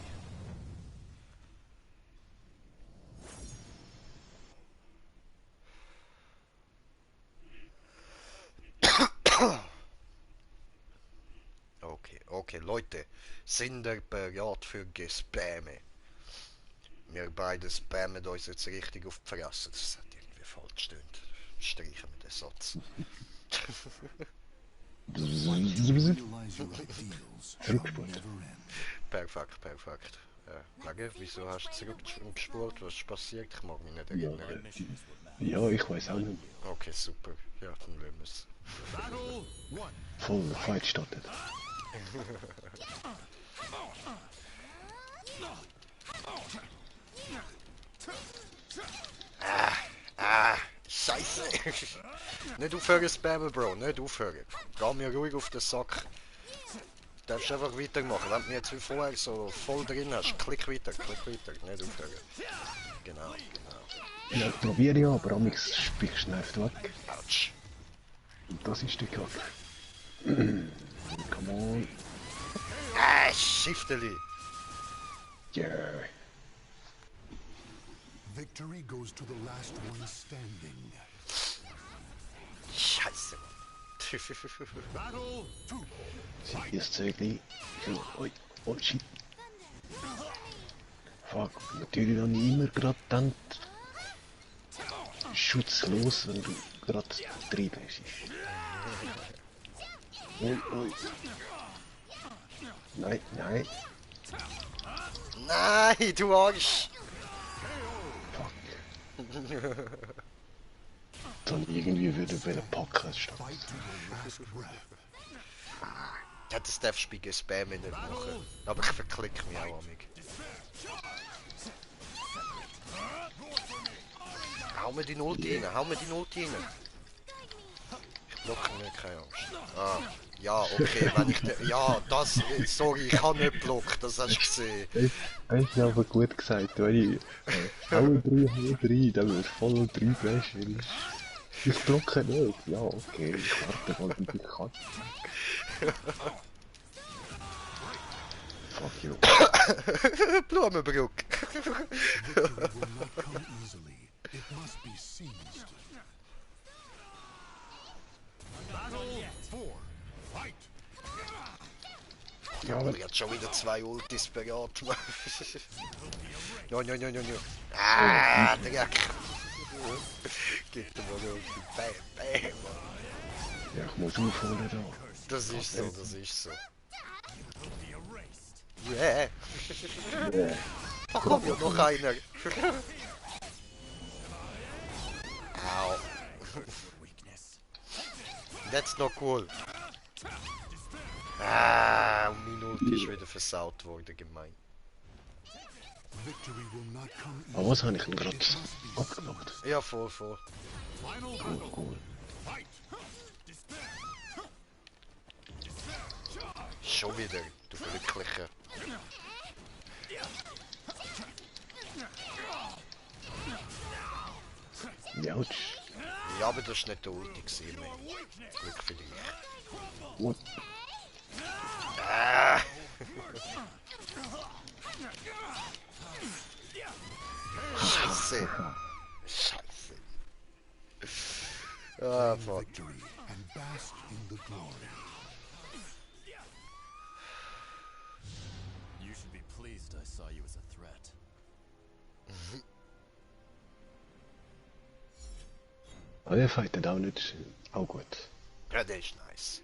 Okay, okay, Leute, sind ihr bereit für Gespäme? Wir beide spammen uns jetzt richtig auf die Fresse. Das hat irgendwie falsch stimmt. Streichen wir den Satz. Realize your ideals shall Rückspult. never end. Perfekt, perfekt. Lage, wieso hast du zurückgespult? Was ist passiert? Ich mag mich nicht Ja, erinnern. ja, ich weiß auch nicht. Okay, super. Ja, dann lassen wir es. Battle one. Voll der Fight startet. Scheiße! Nicht aufhören spammen, Bro, nicht aufhören. Geh mir ruhig auf den Sack. Du darfst einfach weitermachen. Wenn du mich jetzt wie vorher so voll drin hast, klick weiter, nicht aufhören. Genau, genau. Ja, probiere ja, aber amix spielst du nervt weg. Autsch. Und das ist der Kack. Come on. Schifteli! Yeah. Victory goes to the last one standing. Scheiße, Mann. Battle two. Hier ist Zögli. Oi, oh shit. Fuck, natürlich noch nicht immer gerade dann schutzlos, wenn du gerade drin bist. Oi, oi. Nein, nein. Nein, du Arsch! Fuck. Dann irgendwie würde ich einen packen statt. Fight to your last breath. Ja, das darfst du bei Spammen nicht machen. Aber ich verklick mich auch amig. Hau mir die Ulti rein, hau mir die Ulti rein. Ich blocke nicht, keine Angst. Ah, ja, okay, wenn ich ja, das, sorry, ich habe nicht blockt, das hast du gesehen. Das ist aber gut gesagt, wenn ich hau 3, dann wird voll 3 Flash, weil ich blocke nicht. Ja, okay, ich warte mal, bis ich kann. Fuck you. Blumenbrücke. Victory will not come easily. It must be seized. Battle four. Fight. Ja, aber Ich hab schon wieder 2 Ultis parat. Ja. Ah, Dreck. Gib dir mal eine Ulti. Bam, bam. ja, ich muss aufholen da. Das ist so, das ist so. Be erased. Yeah. Yeah. Da kommt ja noch einer. Au. Weakness. That's not cool. Ah, und mein Ulti ist wieder versaut worden, gemein. Victory will not come Aber easily. was habe ich denn gerade abgemacht? Ja, voll, voll. Final battle. Cool. Fight. Schon wieder, du Glücklicher. Autsch. Ja, aber das war nicht der Ulti gewesen, mehr. Glück für dich. Und Ah. Scheiße. Scheiße. Ah, fuck. victory and bask in the glory. You should be pleased I saw you as a threat. aber der fightet auch nicht. Auch gut. Ja, der ist nice.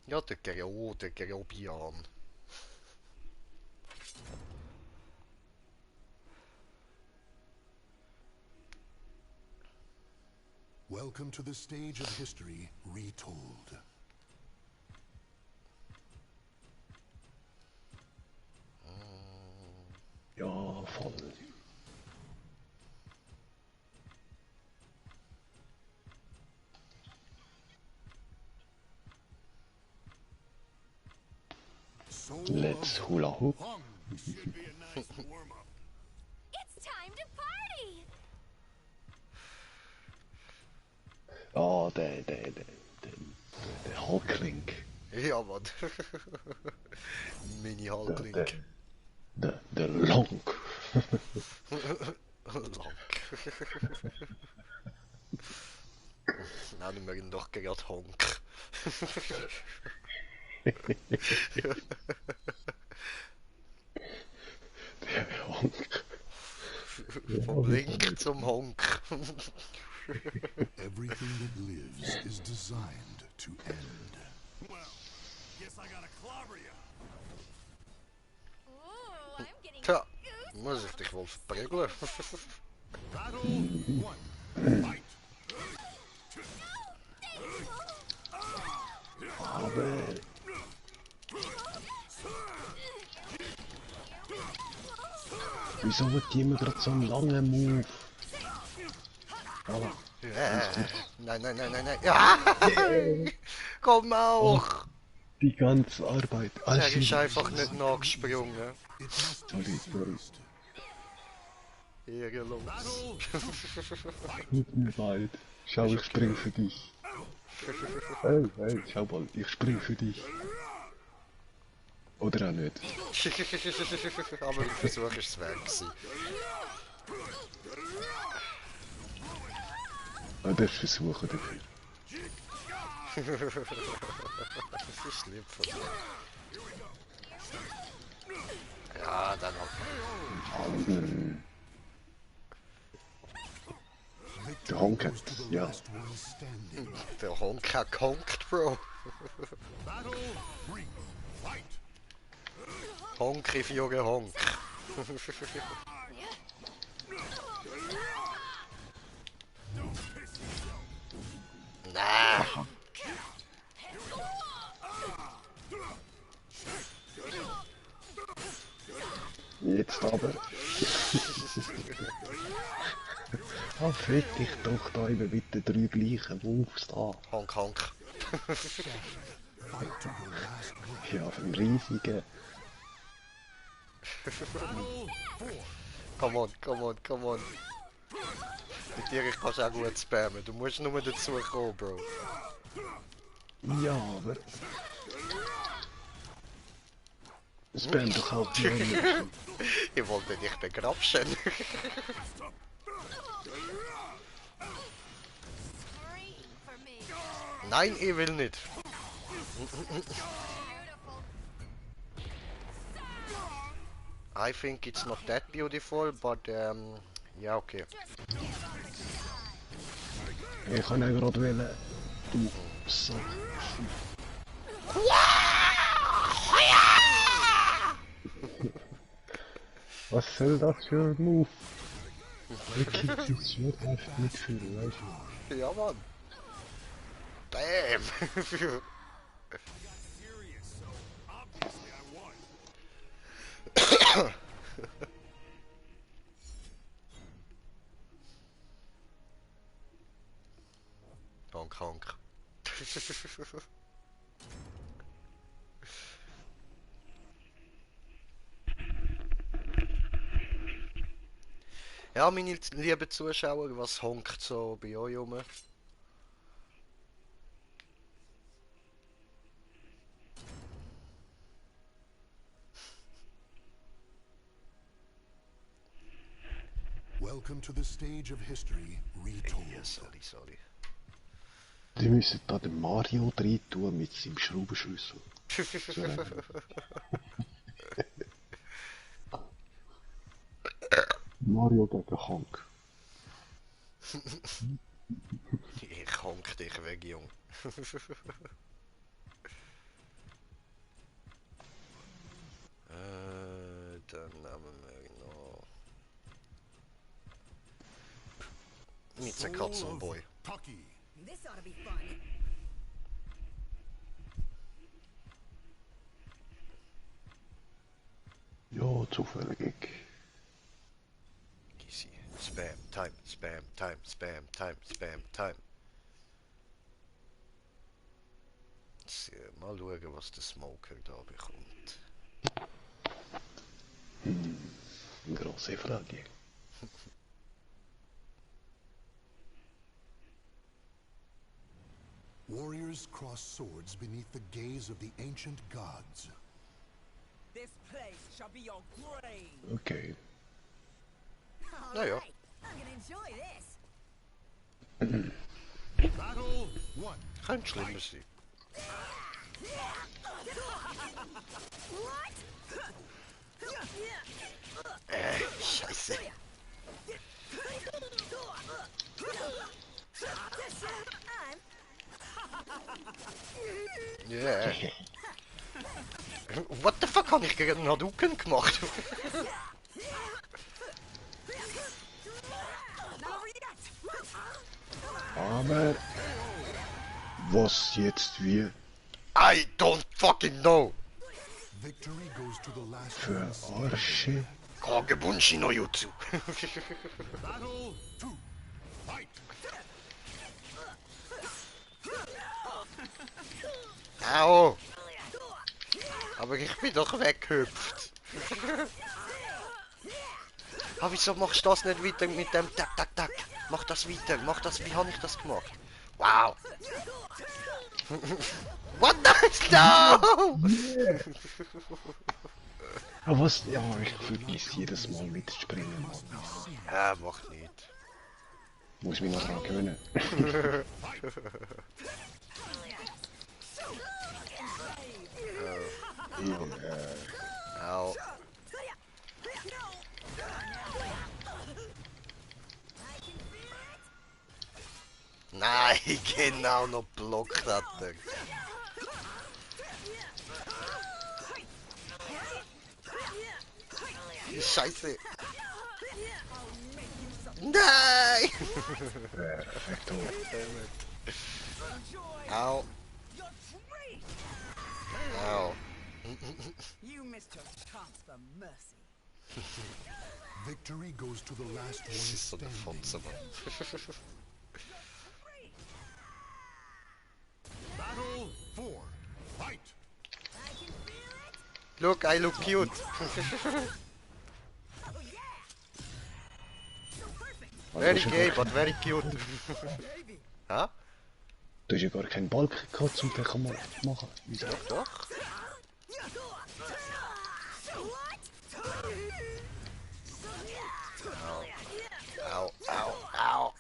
Ja, der Gerobian. Welcome to the stage of history retold. Ja, voll. Soul Let's of hula hoop. Hum should be a nice warm-up. It's time to party! Ja, der Hulkling. Ja, Mann. Mini-Halklink. Der Long. Lang. Nennen wir ihn doch gerade Honk. Der Honk. Vom Link zum Honk. everything that lives is designed to end. Well, guess I gotta clobber ya. Ooh, I'm getting Tja, muss ich dich wohl verprügeln. Battle 1. Fight. Aber wieso wird die immer gerade so einen langen Move? Voilà. Nein, nein, nein, nein, nein. Ja! Komm auch! Die ganze Arbeit. Er ist einfach nicht nachgesprungen. It must be Sorry, sorry. seized. Ehrenlos. Tut mir leid. Schau, ich spring für dich. Hey, hey, schau mal, ich spring für dich. Oder auch nicht. Aber der Versuch ist es wert gewesen. Oder versuchen dafür. Das ist lieb von dir. Ja, dann noch. Der Honk hat, Goes to the ja. last one standing. Der Honk hat gehonkt, Bro. Battle 3. Fight. Honk if Junge Honk. Na. Jetzt aber. Ah, fick dich doch da immer mit den 3 gleichen Moves da. Honk, Honk. Fight to your last breath. Ja, vom riesigen. Come on, come on, come on. Mit dir kannst du auch gut spammen. Du musst nur dazu kommen, Bro. Ja, aber. Spam doch auch die anderen. Ich wollte dich begrapschen. scream for me. Nein, ich will nicht. Beautiful. I think it's not that beautiful, but ja, okay. Ich kann ja gerade wählen. Du so. Was soll das für ein Move? Wirklich, das wird echt mitfühlen, weißt du? Ja, Mann. Bam! Serious, so obviously I won. Honk, honk. Ja, meine lieben Zuschauer, was honkt so bei euch rum? Welcome to the stage of history retold. Ja, sorry. Die müssen da den Mario drin tun mit seinem Schraubenschlüssel. Das wär einfach- Mario gegen Hank. Ich honk dich weg, Jung. Dann nehmen wir noch... Mit der Katzenboy. Taki. This ought to be fun. Ja, zufällig. Easy. Spam, time, spam, time, spam, time, spam, time. So, mal schauen, was der Smoker da bekommt. Grosse Frage. Warriors cross swords beneath the gaze of the ancient gods. This place shall be your grave. Okay. Naja. Alright, I'm gonna enjoy this. Battle 1. Könnte schlimmer sein. Scheiße. Yeah. What the fuck habe ich gegen einen Hadouken gemacht? Aber was jetzt wie I don't fucking know. Victory goes to the last für one standing. Arsche? Kagebunshi no Jutsu. Battle 2. Fight. Au. Aber ich bin doch weggehüpft. Aber wieso machst du das nicht weiter mit dem Tak, Tak, Tak? Mach das weiter, mach das, wie habe ich das gemacht? Wow. What the... No! Ah, was? Ja, ich vergiss jedes Mal mitzuspringen. Ja, macht nicht. Muss mich noch dran gewöhnen. Au. Nein, genau noch blockt hat er. Scheiße. Nein! Perfekto. Au. Au. You missed your chance for mercy. Victory goes to the last one Das ist so eine standing. Fotze, Mann. Battle 4. Fight. Look, I look cute. Very gay, but very cute. Ha? Du hast ja gar keinen Balken gehabt, um den zu machen. Wieso? Doch, doch. Au, au, au.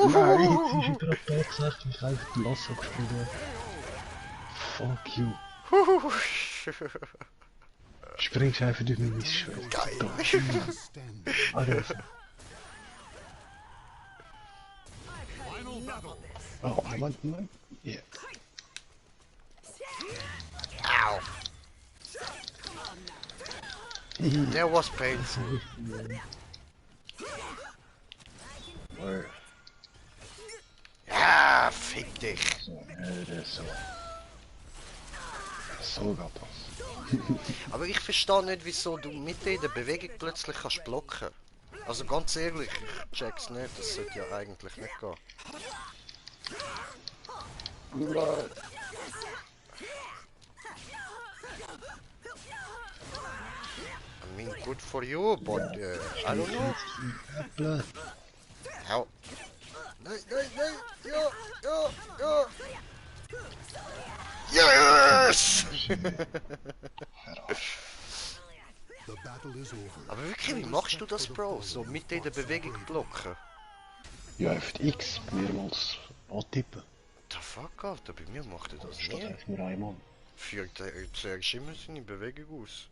Nein, jetzt ist er gerade tatsächlich einfach die Lasso gespielt. Fuck you. Springst einfach durch mein Schwert. Geil. Standing. Also, Final battle. oh, Moment. Ja. Au. That was painful. Oh, Ja, fick dich. so, so. So geht das. Aber ich verstehe nicht, wieso du mit in der Bewegung plötzlich kannst blocken. Also ganz ehrlich, ich check's nicht, das sollte ja eigentlich nicht gehen. Mein good for you, but I don't know. Äpfel. Au. Nein, nein, nein. Ja, ja, ja. Yes! The battle is over. Aber wirklich, wie machst du das, Bro? So mit in der Bewegung blocken? Ja, einfach X mehrmals antippen. The fuck, Alter, bei mir macht er das Statt nie. einfach nur einmal. Führt er zuerst immer seine Bewegung aus.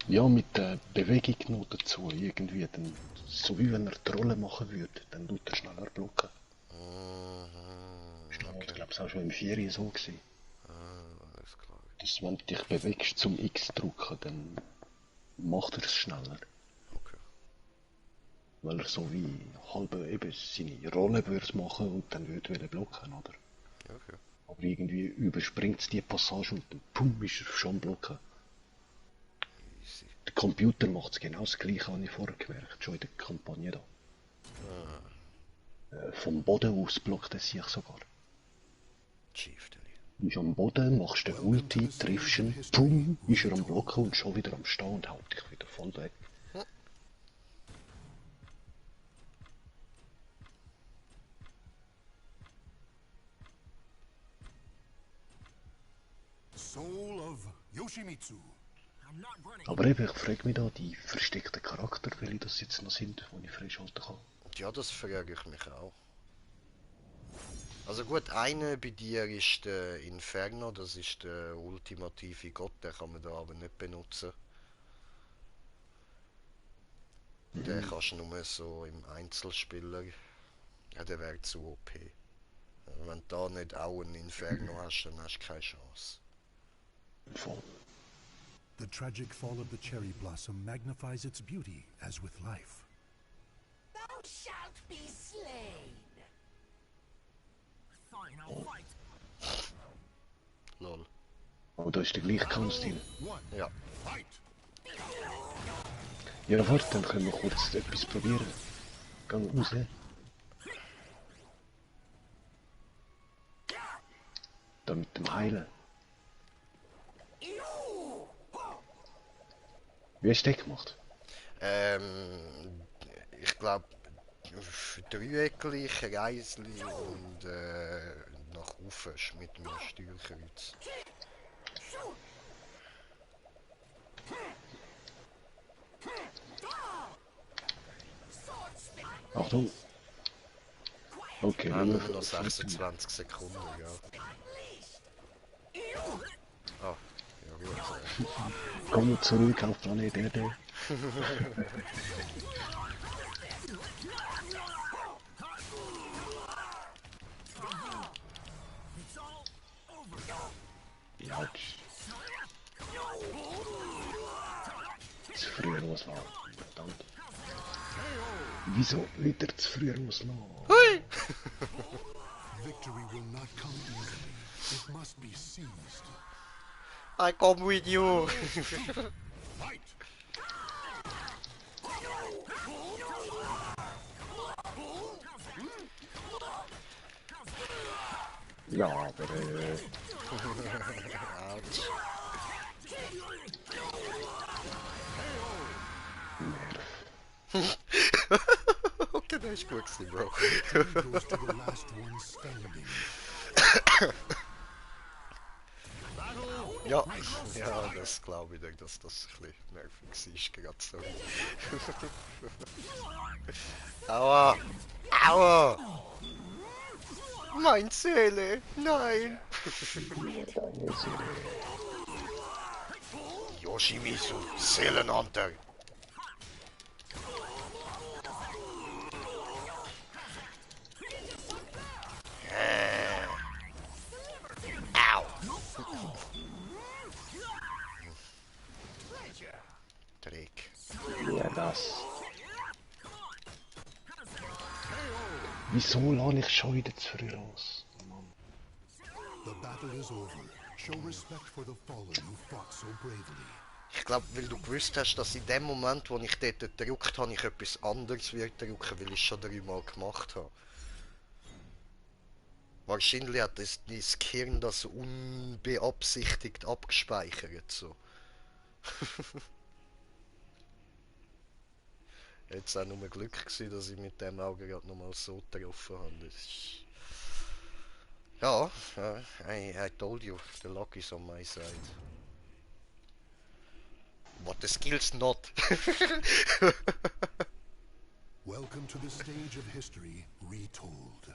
Ja, mit der Bewegung noch dazu irgendwie. Dann, so wie wenn er die Rolle machen würde, dann tut er schneller blocken. Ich glaube, es war schon im 4 so gewesen. Alles klar. Dass wenn du dich bewegst zum X drücken, dann macht er es schneller. Okay. Weil er so wie halb eben seine Rolle würde machen und dann würde blocken, oder? Okay. Aber irgendwie überspringt es die Passage und dann pum, ist er schon blocken. Easy. Der Computer macht es genau das gleiche, habe ich vorher gemerkt, schon in der Kampagne da. Vom Boden aus blockt er sich sogar. Chieftain. Du bist am Boden, machst den Ulti, triffst ihn, pum, ist er am Blocken und schon wieder am Stehen und haut dich wieder voll weg. Soul of Yoshimitsu. I'm not running. Aber eben, ich frage mich da, die versteckten Charakter, welche das jetzt noch sind, die ich freischalten kann. Ja, das frage ich mich auch. Also gut, einer bei dir ist der Inferno, das ist der ultimative Gott, den kann man da aber nicht benutzen. Den kannst du nur so im Einzelspieler. Ja, der wäre zu OP. Wenn du da nicht auch einen Inferno hast, dann hast du keine Chance. Voll. The tragic fall of the cherry blossom magnifies its beauty, as with life. Thou shalt be slain. Fine, I'll fight. Lol. Aber da ist der gleiche Kampfstil. One. Ja. Fight. Ja, warte, dann können wir kurz etwas probieren. Gang raus. Da mit dem Heilen. Wie hast du das gemacht? Ich glaube, Dreieckli, Kreisli und nach oben mit dem Steuerkreuz. Achtung! Okay, Nur nur noch 26 Sekunden, ja. Ah, ja gut. Kommen wir zurück auf Planet Erde. Ja, zu früh loslassen. Verdammt. Wieso wieder zu früh loslassen? Victory will not come easily. It must be seized. I come with you! Fight. Ja, aber Autsch. Okay, das ist gut gewesen, Bro. Goes to the last one standing. Ja, ja, das glaube ich dir, dass das ein bisschen nervig war, gerade so. Aua! Aua! Mein Seele! Nein! Yoshimitsu, Seelenhunter! Au! Dreck. ja, das. Wieso lasse ich schon wieder zu früh los? Mann. The battle is over. Show respect for the fallen who fought so bravely. Ich glaube, weil du gewusst hast, dass in dem Moment, wo ich dort gedrückt habe, ich etwas anderes wird drücken, weil ich es schon 3-mal gemacht habe. Wahrscheinlich hat das dein Gehirn das unbeabsichtigt abgespeichert. So. Jetzt auch nur Glück gewesen, dass ich mit dem Auge gerade nochmal so getroffen habe. Das ist... Ja, I told you, the luck is on my side. What the skill's not. Welcome to the stage of history retold.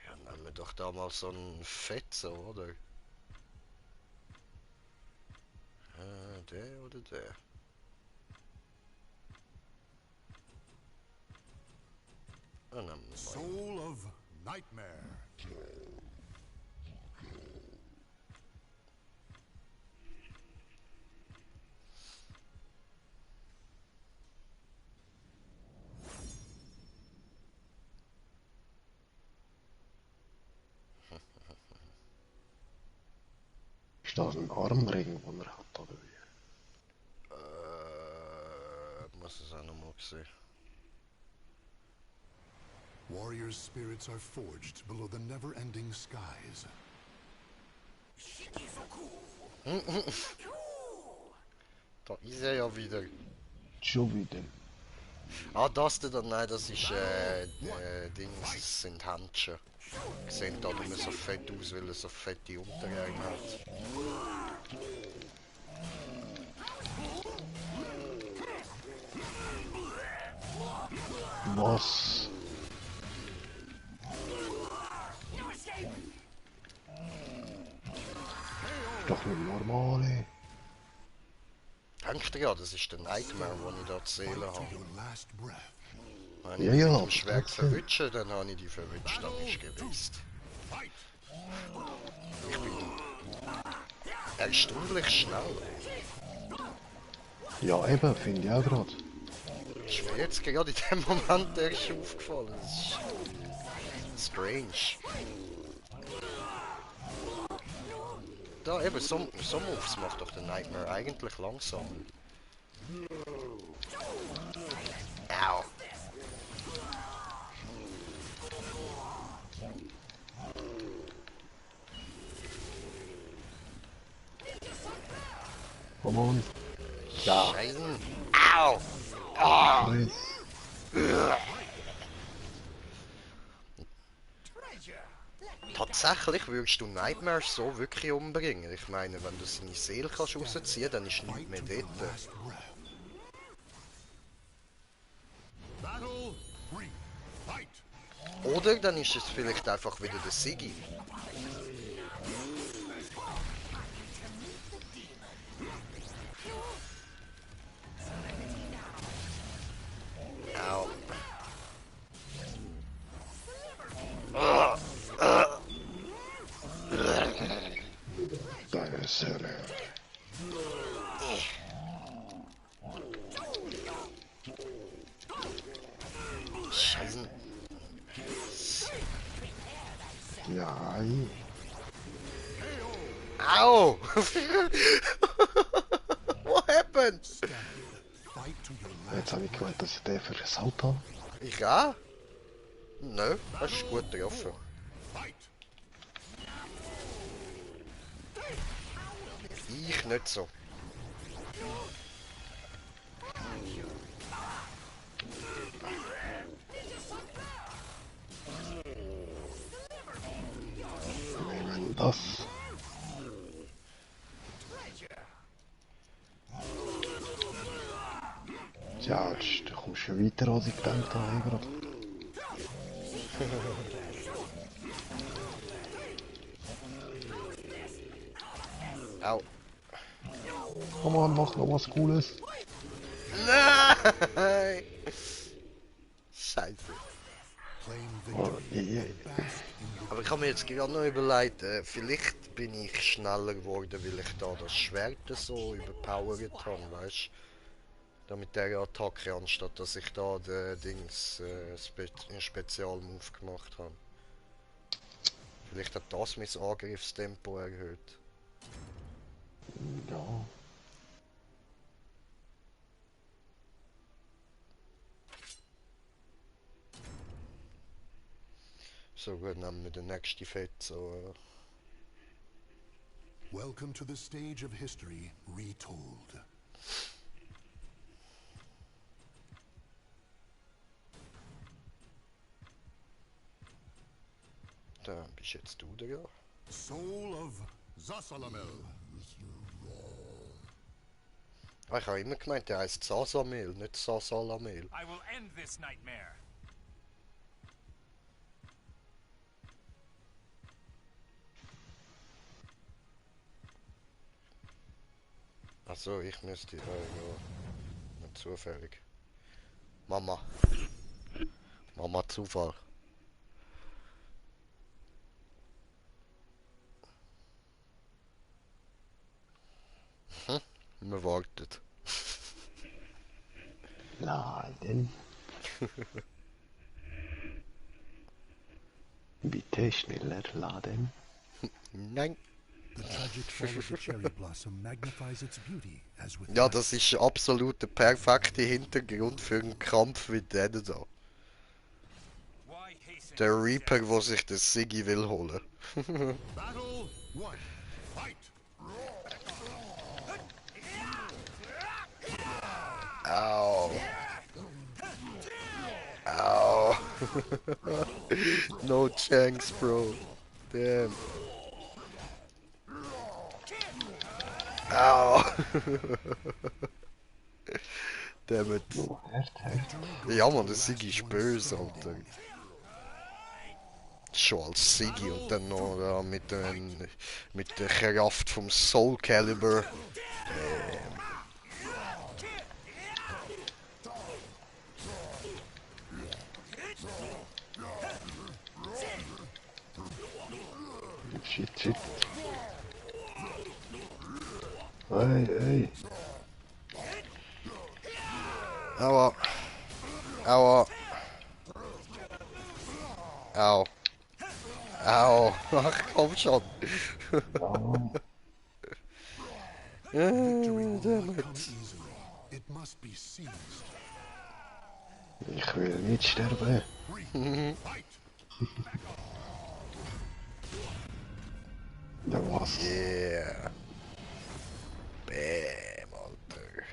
Ja, nehmen wir doch da mal so einen Fetzer, oder? Der oder der? Nehmen wir mal. Soul of Nightmare. Ist das ein Armring, den er hat, oder wie? Muss es auch nochmal sehen. Warriors' spirits are forged below the never-ending skies. Da ist er ja wieder. Schon wieder. Ah, das da, nein, das ist, Dings, das sind Händchen. Sehen da nicht mehr so fett aus, weil er so fette Unterarme hat. Was? Ist doch nicht normal, ey. Denkt ihr ja, das ist der Nightmare, den ich da zu zählen To habe. your last breath. Wenn Ja, ich ja, mit aber dem Schwert trotzdem. verwünsche, dann habe ich die verwünscht, das ist gewusst. Ich bin erstaunlich schnell. Ja, eben, finde ich auch gerade. Das ist mir jetzt gerade in dem Moment erst aufgefallen. Das ist strange. Da eben, so Moves macht doch der Nightmare eigentlich langsam. Au. Komm on. Ja. Scheißen. Au. Ah. Scheiß. Tatsächlich würdest du Nightmare so wirklich umbringen. Ich meine, wenn du seine Seele kannst rausziehen, dann ist nichts mehr dort. Last breath. Battle 3. Fight. Oder dann ist es vielleicht einfach wieder der Siggi. Au. Deine Seele. Scheißen. Ja, ey. Au! What happened? Fight to your last. Jetzt habe ich gemeint, dass ich den versaut habe. Ich auch? Nö, das ist gut getroffen. Fight. Ich nicht so. Nehmen das. Ja, du kommst schon weiter, als ich gedacht habe. Ey, gerade. Au. Komm on, mach noch was Cooles. Nein! Scheiße. Claim Oh, victory. je. Aber ich habe mir jetzt gerade noch überlegt, vielleicht bin ich schneller geworden, weil ich da das Schwert so überpowert habe, weißt du? Da mit der Attacke, anstatt dass ich da den Dings Spezialmove gemacht habe. Vielleicht hat das mein Angriffstempo erhöht. Ja. So, gut, nehmen wir den nächsten Fett, so... Welcome to the stage of history retold. Da bist jetzt du da. Soul of Zasalamel. Ah, ich habe immer gemeint, der heisst Sasamel, nicht Sasalamel. I will end this nightmare. Achso, ich müsste... ja, nicht zufällig. Mama. Mama Zufall. Man wartet. Laden. Bitte schneller laden. Nein. The tragic fall of the cherry blossom magnifies its beauty as with Ja, life. das ist absolut der perfekte Hintergrund für einen Kampf wie den da. Why hasten Der to Reaper, death? wo sich den Siggy will holen. Battle 1. Fight! Au. Au. No chance, bro. Damn. Au. Damn it. Oh, hart. Ja, man, der Siggy ist böse, Alter. Schon als Siggy und dann noch mit der Kraft vom Soul Calibur. Shit, shit. Ey. Aua. Aua. Au. Au. Ach, komm schon. Victory will Damn not it. come easily. It must be seized. Ich will nicht sterben. Fight! Ja, was? Yeah. Bam, Alter.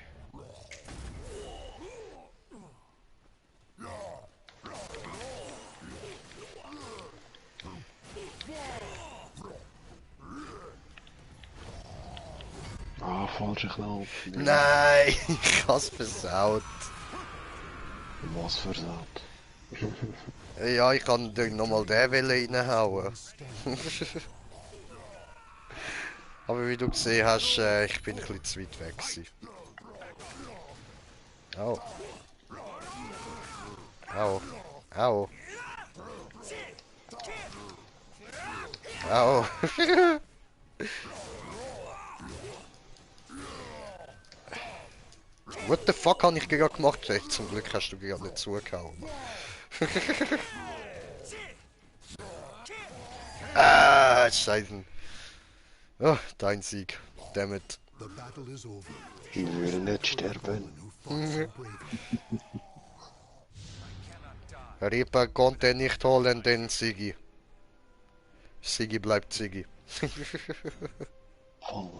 Ah, falscher Knopf. Nein, ich hab's versaut. Was versaut. Ja, ich kann dir nochmal den Welle reinhauen. Aber wie du gesehen hast, ich bin ein bisschen zu weit weg gewesen. Au. Au. Au. Au. What the fuck habe ich gerade gemacht? Hey, zum Glück hast du gerade nicht zugehauen. Ah, Scheiße. Oh, dein Sieg. Damn it. The battle is over. Ich will nicht sterben. Who fought so bravely. Reaper konnte nicht holen, den Siggy. Siggy bleibt Siggy. Voll.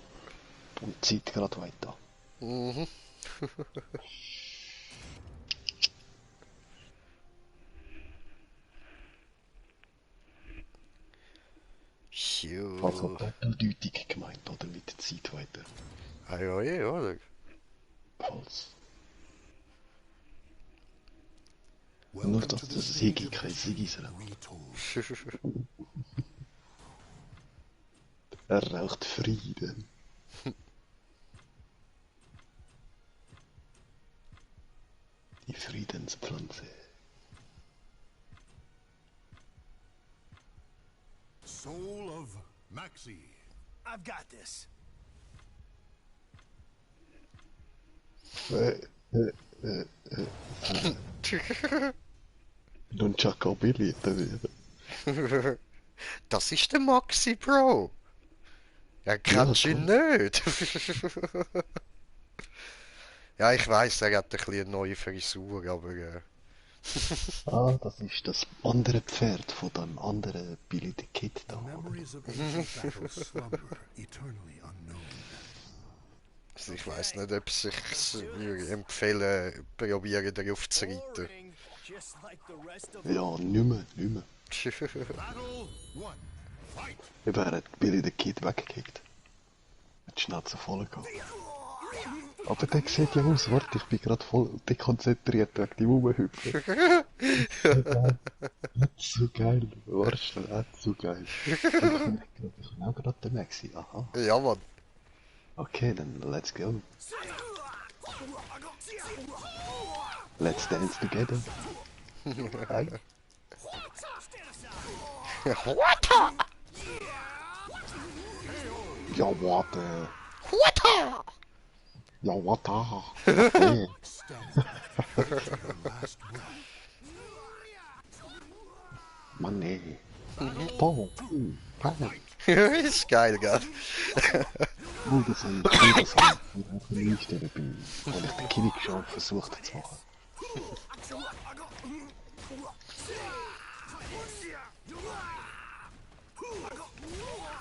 Und Zeit gerade weiter. Mhm. Also Sure. doppeldeutig gemeint, oder mit der Zeit weiter. Ah ja, ja, oder? Falls. Nur, Welcome dass to the das stage Sigi of kein history Sigi ist. retold. Er raucht Frieden. Die Friedenspflanze. Soul of Maxi. I've got this. Non Billy wieder. Das ist der Maxi, Bro. Er kennst Ja, ihn nicht. Ja, ich weiß, er hat ein bisschen eine neue Frisur, aber Ah, das ist das andere Pferd von dem anderen Billy the Kid da. The memories of ancient battles slumber, eternally unknown. Also ich weiß nicht, ob es sich würde empfehlen, probieren darauf zu reiten. Boring, just like the rest of Ja, nimmer, nimmer. Battle 1. Fight! Eben, er hat Billy the Kid weggekickt. Hat die Schnauze voll gehabt. Aber der sieht ja aus, warte, ich bin gerade voll dekonzentriert wegen dem Rumhüpfen. Nicht so geil, warte, nicht so geil. Ich bin auch gerade der Maxi, aha. Ja, Mann. Okay, dann let's go. Let's dance together. Hi. Water! Ja, warte. Water! Ja, warte. Last breath. Mann, nee. Pong. Pong. Ist geil, gell? Oh, das habe ich auch nicht dabei, weil ich den Kinnig schon versucht zu machen.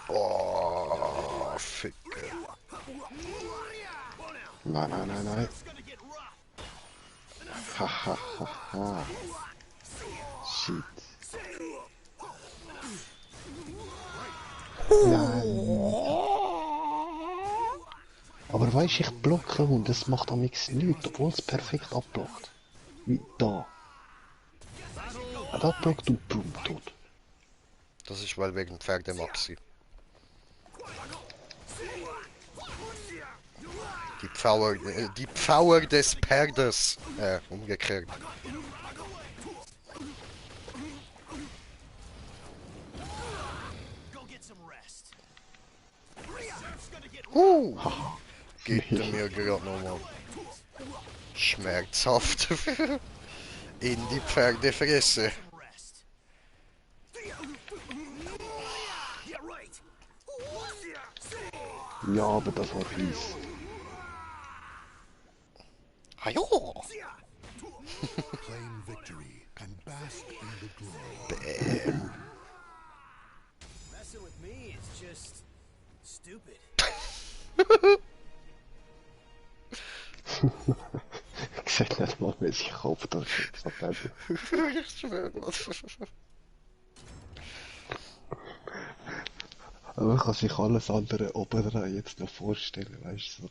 Oh, Ficke. Nein, nein, nein, nein. Hahaha. Ha, ha. Shit. Nein. Aber weisst, ich blocke und es macht am nichts, obwohl es perfekt abblockt. Wie da. Er hat blockt und boom, tot. Das ist weil wegen Pferdemaxi. Die Pfauer des Pferdes. Umgekehrt. go get some rest. Gibt er mir gerade nochmal. Schmerzhaft. In die Pferdefresse. Some rest. Yeah, right. Ja, aber das war fies. Ah jo. Claim victory and bask in the glow. Messing with me is just stupid. Ich seh nicht mal, wie sich Kopf da hat. Ich schwöre. Aber man kann sich alles andere oben dran jetzt noch vorstellen, weißt du, so.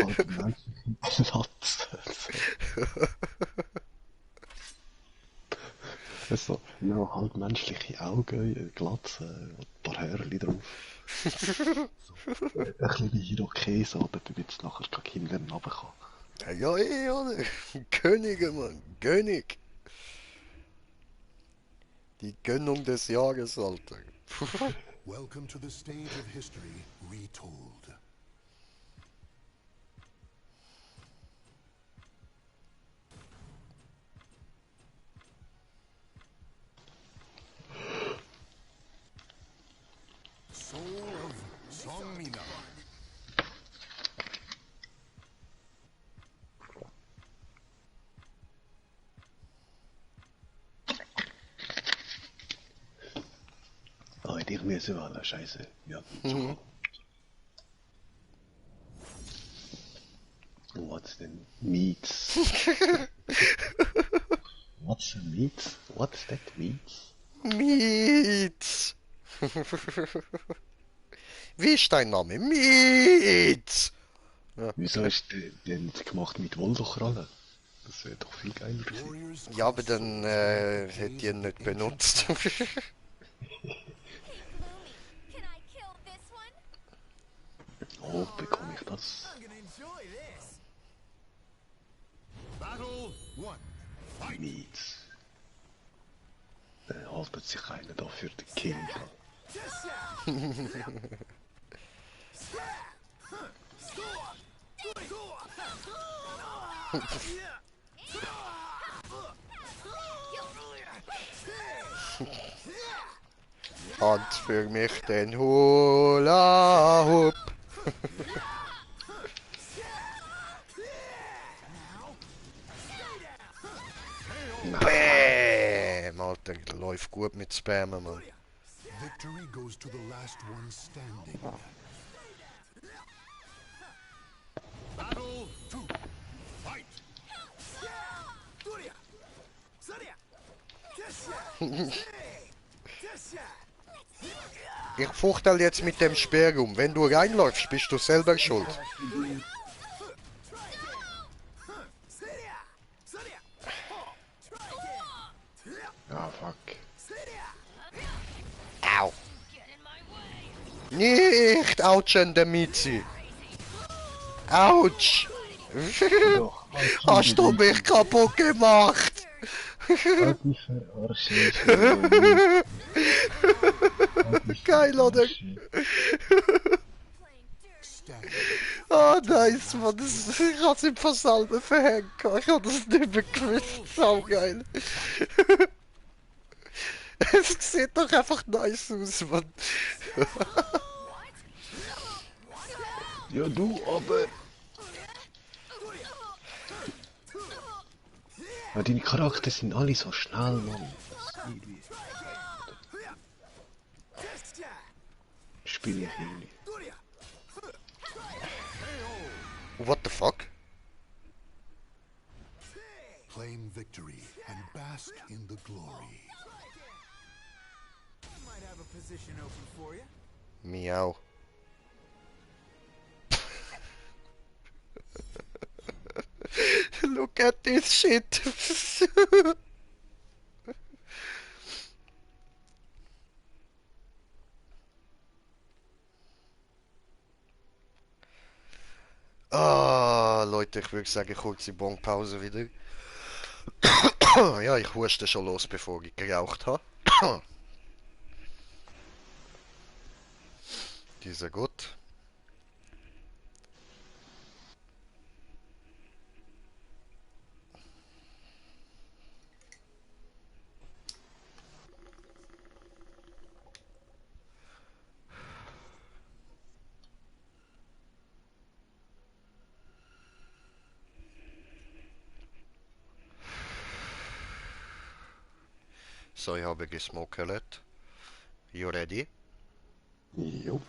Halt menschliche Platz. Also, ja, halt menschliche Augen, Glatze, ein paar Hörli drauf. So, ein bisschen wie Irokese, aber damit es nachher keine Kinder runterkommen. Ja, oder? Könige, Mann. König. Die Gönnung des Jahres, Alter. Welcome to the stage of history retold. Soul of Songmina. Ah, hätte ich müssen wählen, scheiße. Ja, so. What's the meats? What's the meats? What's that meats? Mietz. Wie ist dein Name? Mietz. Wieso hast du den nicht gemacht mit Wolldochralle? Das wäre doch viel geiler gewesen. Warriors Ja, aber dann hätte ich ihn nicht benutzt. Hey, Gloomy, can I kill this one? Oh, bekomme ich das? I'm gonna enjoy this. Battle 1. Fight! Meats. Dann haltet sich einer da für den King. Hand für mich den Hula Hoop. Bam. Der läuft gut mit Spammen, Mann. Victory goes to the last one standing. Battle 2. Fight! Gloria! Sonia! Tessia! Tessia! Ich fuchtel jetzt mit dem Speer um. Wenn du reinläufst, bist du selber schuld. Sonia! Sonia! Ja, fuck. Au. Nicht ouchen, der Mizi. Autsch. Doch, Hast du mich kaputt gemacht? die Verarsche. Geil, oder? Stand. Oh, nice, Mann. Ich hab's im Versalben verhängt. Ich hab das nicht mehr gewusst. Saugeil. Es sieht doch einfach nice aus, Mann. Ja, du, aber... Ja, deine Charaktere sind alle so schnell, Mann. Das irgendwie... Tessia! Spiele ich irgendwie. Gloria! What the fuck? Claim victory and bask in the glory. Might have a position open for you. Miau. Look at this shit. Ah, Leute, ich würde sagen, kurze Bonpause wieder. Ja, ich huste schon los, bevor ich geraucht habe. Dieser gut. So, ich habe gesmokelt. You ready? Jo.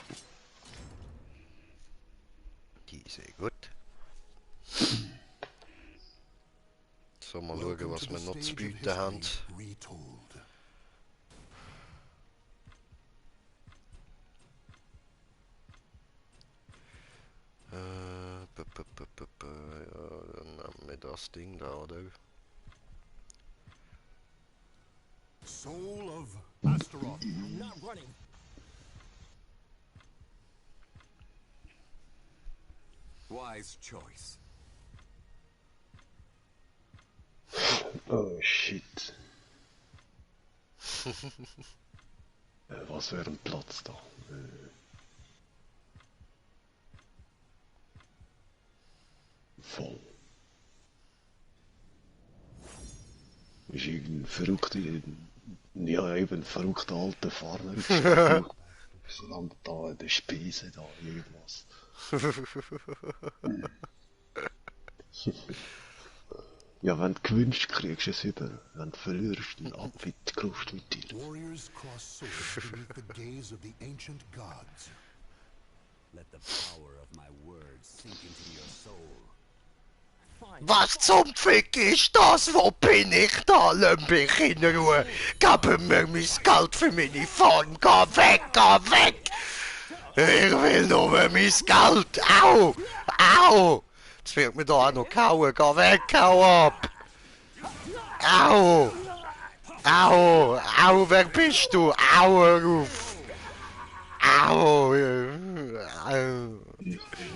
Die ist sehr gut. So, mal schauen, Welcome was to wir the noch zu stage of bieten haben. history retold. Ja, dann nehmen wir das Ding da, oder? Soul of Astaroth. I'm not running. Wise choice. Oh, shit. Was wäre ein Platz da? Voll. Ist irgendein verrückter, ja eben verrückter alter Farmer aufgestanden. Solange da in der Speise da irgendwas. Ja, wenn du gewinnst, kriegst du es über. Wenn du verlierst, dann ab in die Kluft mit dir. Warriors cross swords beneath the gaze of the ancient gods. Let the power of my words sink into your soul. Fine. Was zum Fick ist das? Wo bin ich da? Lass mich in Ruhe. Gib mir mein Geld für meine Farm. Geh weg, geh weg. Ich will nur mein Geld. Au, au. Jetzt wird mir da auch noch kauen. Geh weg, hau ab. Au. Au, au, wer bist du? Au, hör auf. Au.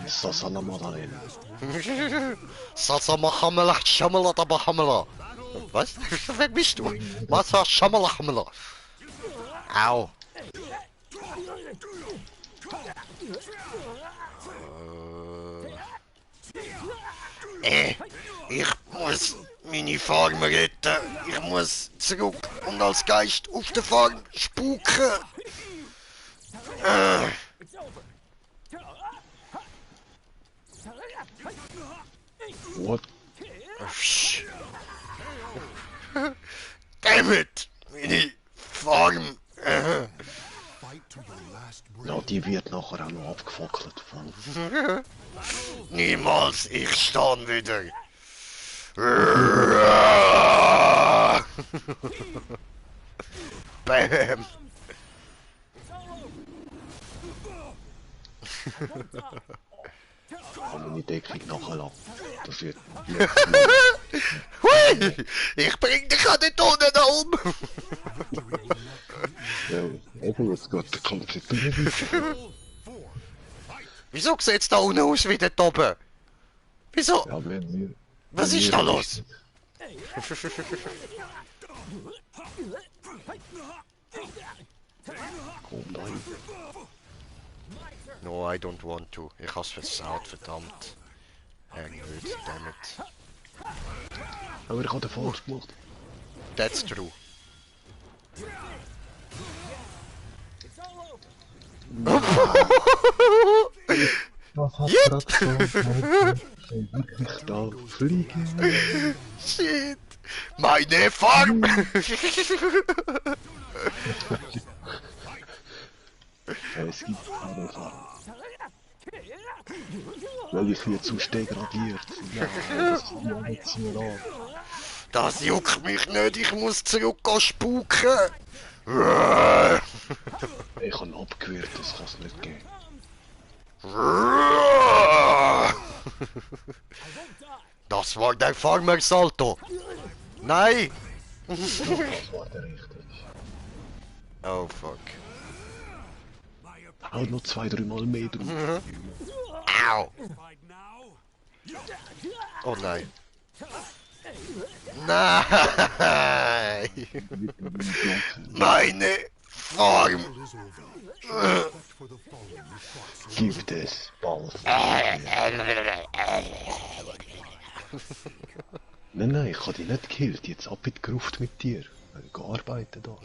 Sasana Madalena. Sasama Hamela, Shamala Daba Hamela. Was? Wer bist du? Was hast Shamala Hamela? Au. Ich muss meine Farm retten. Ich muss zurück und als Geist auf der Farm spuken. What? Damn it! Meine Form! Fight to your last breath. Ja, die wird nachher auch noch abgefackelt. Voll. Niemals, ich stand wieder. Bam! Kann man die Deckung nachher Das wird... Hui! Ich bring dich an den Tonnen da um! Ja, eben jetzt geht der Kampf nicht mehr. Wieso sieht's da unten aus wie dort oben? Wieso? Ja, wir... Was ist da los? Komm, nein. No, I don't want to. Ich hab's versaut, verdammt. Erhöht, dammit. Aber ich habe den falsch gemacht. That's true. Was hat Yep. grad so wirklich da fliegen? Shit! Meine Farm! Es gibt keine Farbe. Weil ich hier zu degradiert. Ja, das ist ja nicht so nah. Das juckt mich nicht, ich muss zurück spuken! Ich habe abgewehrt, das kann es nicht geben. Das war der Farmer-Salto! Nein! Das war der richtige. Oh fuck. Halt noch 2-3 Mal mehr drauf. Au! Oh nein. Nein! Meine Farm! Battle is over. Respect for the fallen you fought so Gibt es Balls. Nein, ich habe dich nicht gekillt. Jetzt ab in die Gruft mit dir. Ich arbeite da.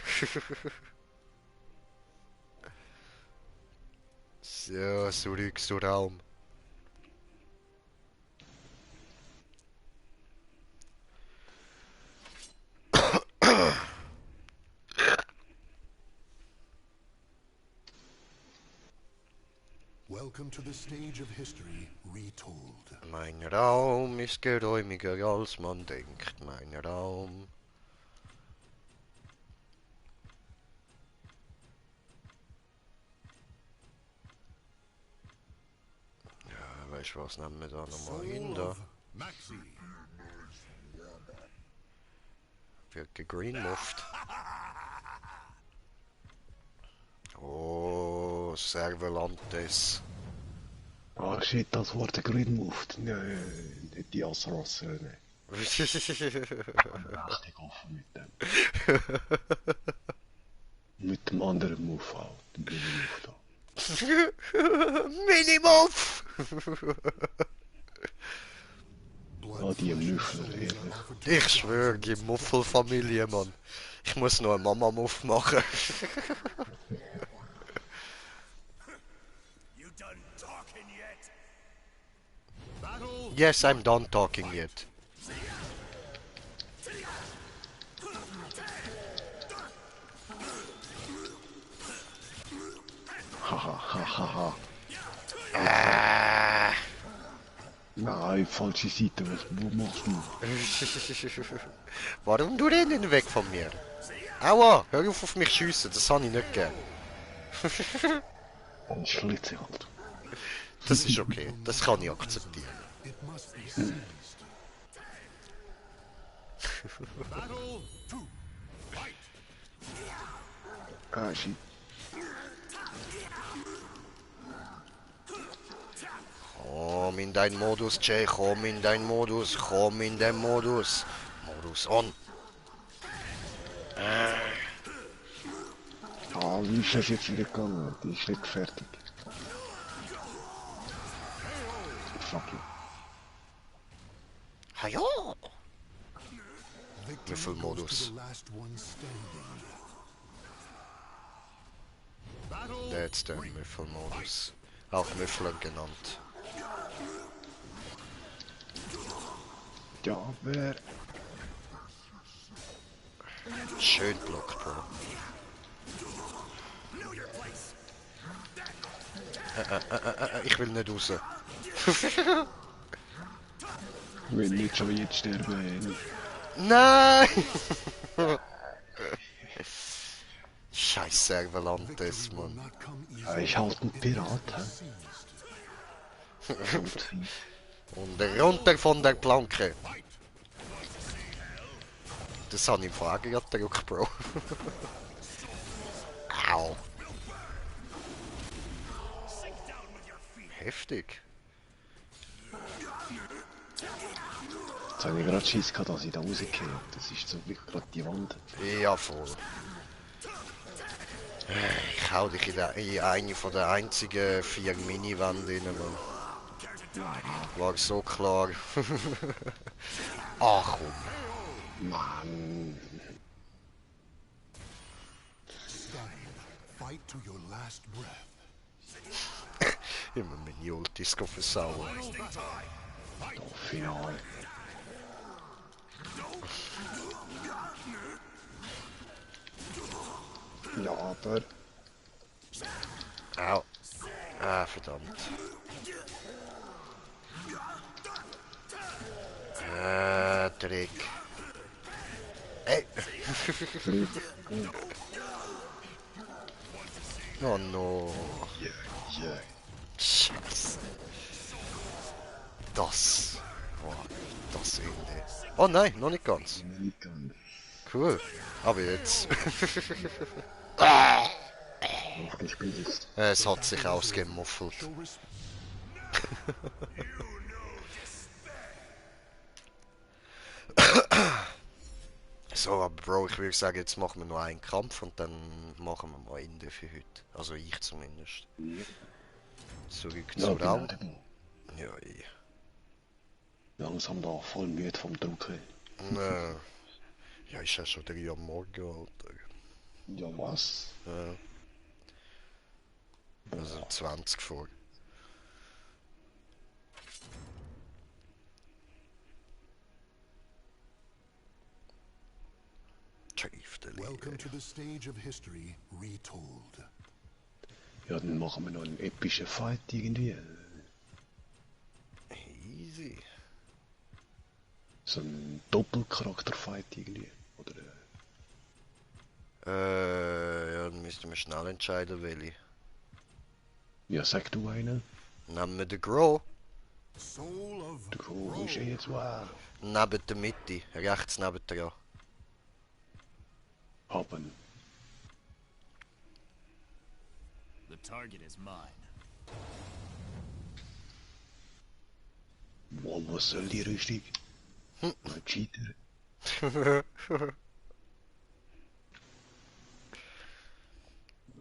So, zurück zum Raum. Welcome to the stage of history retold. Mein Raum ist geräumiger als man denkt. Mein Raum. Ja, weißt du was, nehmen wir da nochmal hin da. Maxi. Wird gegreenmufft. Oh, Servalantes. Ah shit, das war der Green Move. Nicht die Asras-Söhne. Richtig offen mit dem. Mit dem anderen Move auch. Dem Green Move da. Minimuff! Ah, die Müffler, ehrlich. Ich schwöre, die Muffelfamilie, Mann. Ich muss noch einen Mama-Muff machen. You done talking yet? Yes, I'm done talking yet. Haha, haha. Ah. Nein, falsche Seite, wo machst du? Warum du rennen weg von mir? Aua, hör auf mich schiessen, das habe ich nicht gern. Dann schlitze halt. Das ist okay, das kann ich akzeptieren. It must be seized. Ah, shit. Komm in dein Modus, Jay, komm in dein Modus, komm in den Modus. Modus on. Ah, wie ist das jetzt wieder gegangen? Die ist nicht fertig. Fuck you. Hajo! Victory Würfelmodus. goes to the last one standing. That's der Müffelmodus. Auch Müffler genannt. Ja, wer? Schön Block, Bro. Ich will nicht raus. Ich will nicht schon jetzt sterben. Nein! Scheiß Servalantes, will Mann. not come easy. Ja, ist halt ein Pirat, hä? Und runter von der Planke. Das habe ich im Frage gedrückt, Bro. Au. Heftig. Jetzt habe ich gerade Schiss gehabt, dass ich da rausgehe. Das ist zum Glück gerade die Wand. Ja, voll. Ich hau dich in eine von der einzigen 4 Mini-Wände rein, Mann. War so klar. Ach komm. Mann. Stand. Fight to your last breath. Immer meine Ultis versauen. Doch, final. Ja, aber... Au. Ah, verdammt. Trick. Ey. Oh no. Yeah. Scheiße. Das. Oh, das Ende. Oh nein, noch nicht ganz. Nicht ganz. Cool. Aber jetzt. Aufgespielt ist. Es hat sich ausgemuffelt. Show respect. So, aber Bro, ich würde sagen, jetzt machen wir noch einen Kampf und dann machen wir mal Ende für heute. Also ich zumindest. Zurück Ja, zum genau. Raum. Ja, Langsam da voll müde vom Drucken. ja, ist ja schon 3 am Morgen, Alter. Ja, was? Ja. Also 20 vor. Welcome to the stage of history retold. Ja, dann machen wir noch einen epischen Fight irgendwie. Easy. So ein Doppelcharakter-Fight irgendwie. Oder Ja, dann müssten wir schnell entscheiden, welche. ja, sag du einen. Nehmen wir den Grow. Soul of Du ist jetzt wahr. Neben der Mitte, rechts neben dran. Haben. The target is mine. Wow, was soll die Rüstung? Ein Cheater.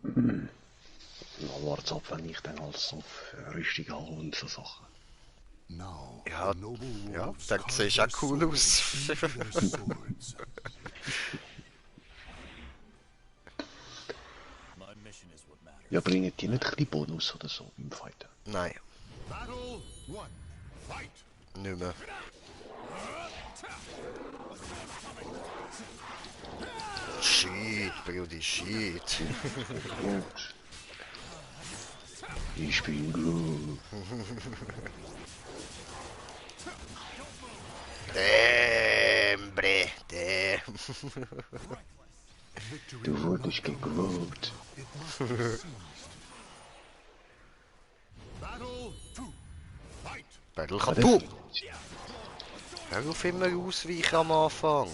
Na, wart's ab, wenn ich dann als auf Rüstung habe und so Sachen. now. Ja, the noble ja, wolves dann carve siehst du their auch cool aus. souls into their swords. My mission is what matters. Ja, bringen die nicht ein bisschen Bonus oder so im Fight? Nein, Battle 1. Fight. nicht mehr. Shit, Brudi, shit. Gut. Ich bin gut. Damn, bre, damn. Victory Du will not wurdest come gegroobt. easy. It must be seized. Battle 2. Fight. Battle Aber kaputt. Hör auf immer ausweichen am Anfang.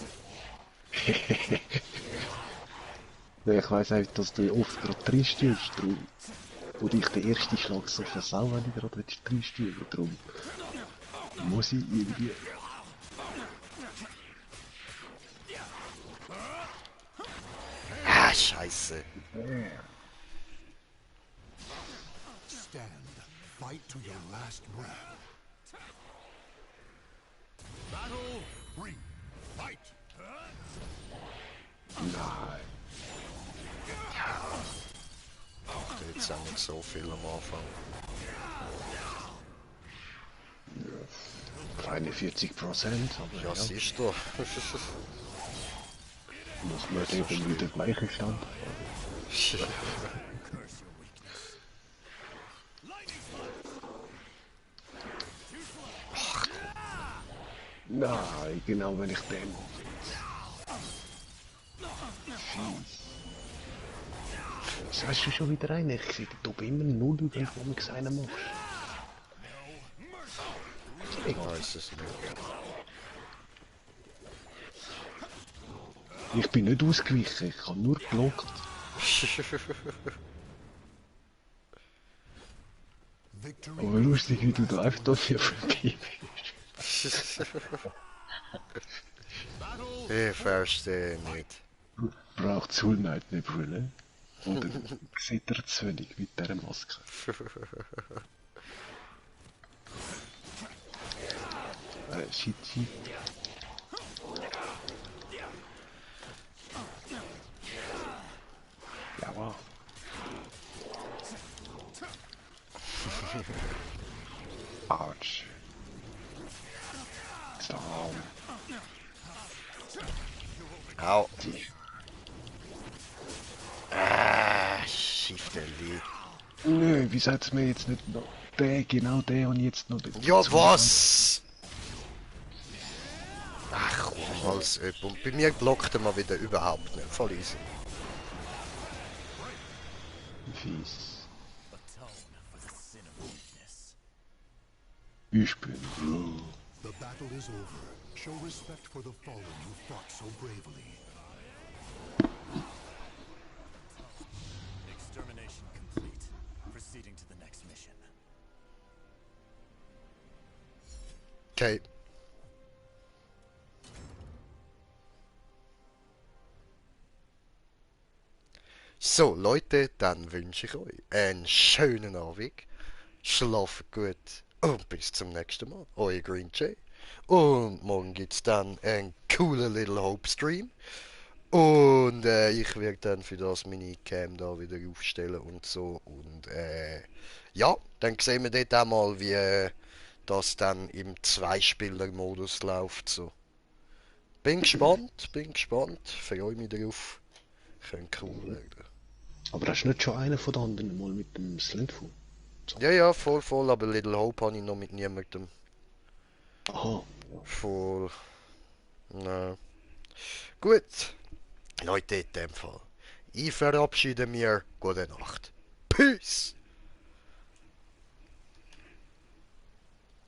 Ja, ich weiss einfach, dass du oft gerade drin stehst, drum. Und ich den ersten Schlag so versau, wenn ich gerade drin stehe, drum. Muss ich irgendwie... Ah, scheiße. Stand. Fight to your last breath. Battle 3. Fight. Nein. Jetzt haben wir so viel am Anfang. 41%, aber Ja, ja, siehst du. muss man eben wieder gleichen Stand. Nein, genau wenn ich den mache. Fies. Was hast du schon wieder rein? Ich sehe da oben immer null über, wenn du einen machst. Ich weiß es nicht. Ich bin nicht ausgewichen, ich habe nur geblockt. Victory Aber lustig, wie du da einfach dafür vorbei bist. Ich verstehe nicht. Braucht Soulmate nicht brüllen? Oder sieht er zu wenig mit dieser Maske? Shit, shit. Ja, wow. Autsch. So. Au. Schiffeli. Nö, wieso hat's mir jetzt nicht noch... genau der und jetzt noch... Ja, was? Ach komm, als ob. Und bei mir blockt er mal wieder überhaupt nicht. Voll easy. Fies. Atone for the sin of weakness. Ich bin Blue. The battle is over. Show respect for the fallen who fought so bravely. Extermination complete. Proceeding to the next mission. Okay. So, Leute, dann wünsche ich euch einen schönen Abend. Schlaft gut und bis zum nächsten Mal. Euer Green Jay. Und morgen gibt's dann einen coolen Little Hope Stream. Und ich werde dann für das meine Cam da wieder aufstellen und so. Und ja, dann sehen wir dort auch mal, wie das dann im Zweispieler-Modus läuft. So. Bin gespannt, freue mich darauf. Könnte cool werden. Aber hast du nicht schon einen von den anderen mal mit dem Slendful? Ja, ja, voll, aber Little Hope habe ich noch mit niemandem. Aha. Voll. Nein. Gut. Leute, in dem Fall. Ich verabschiede mich. Gute Nacht. Peace.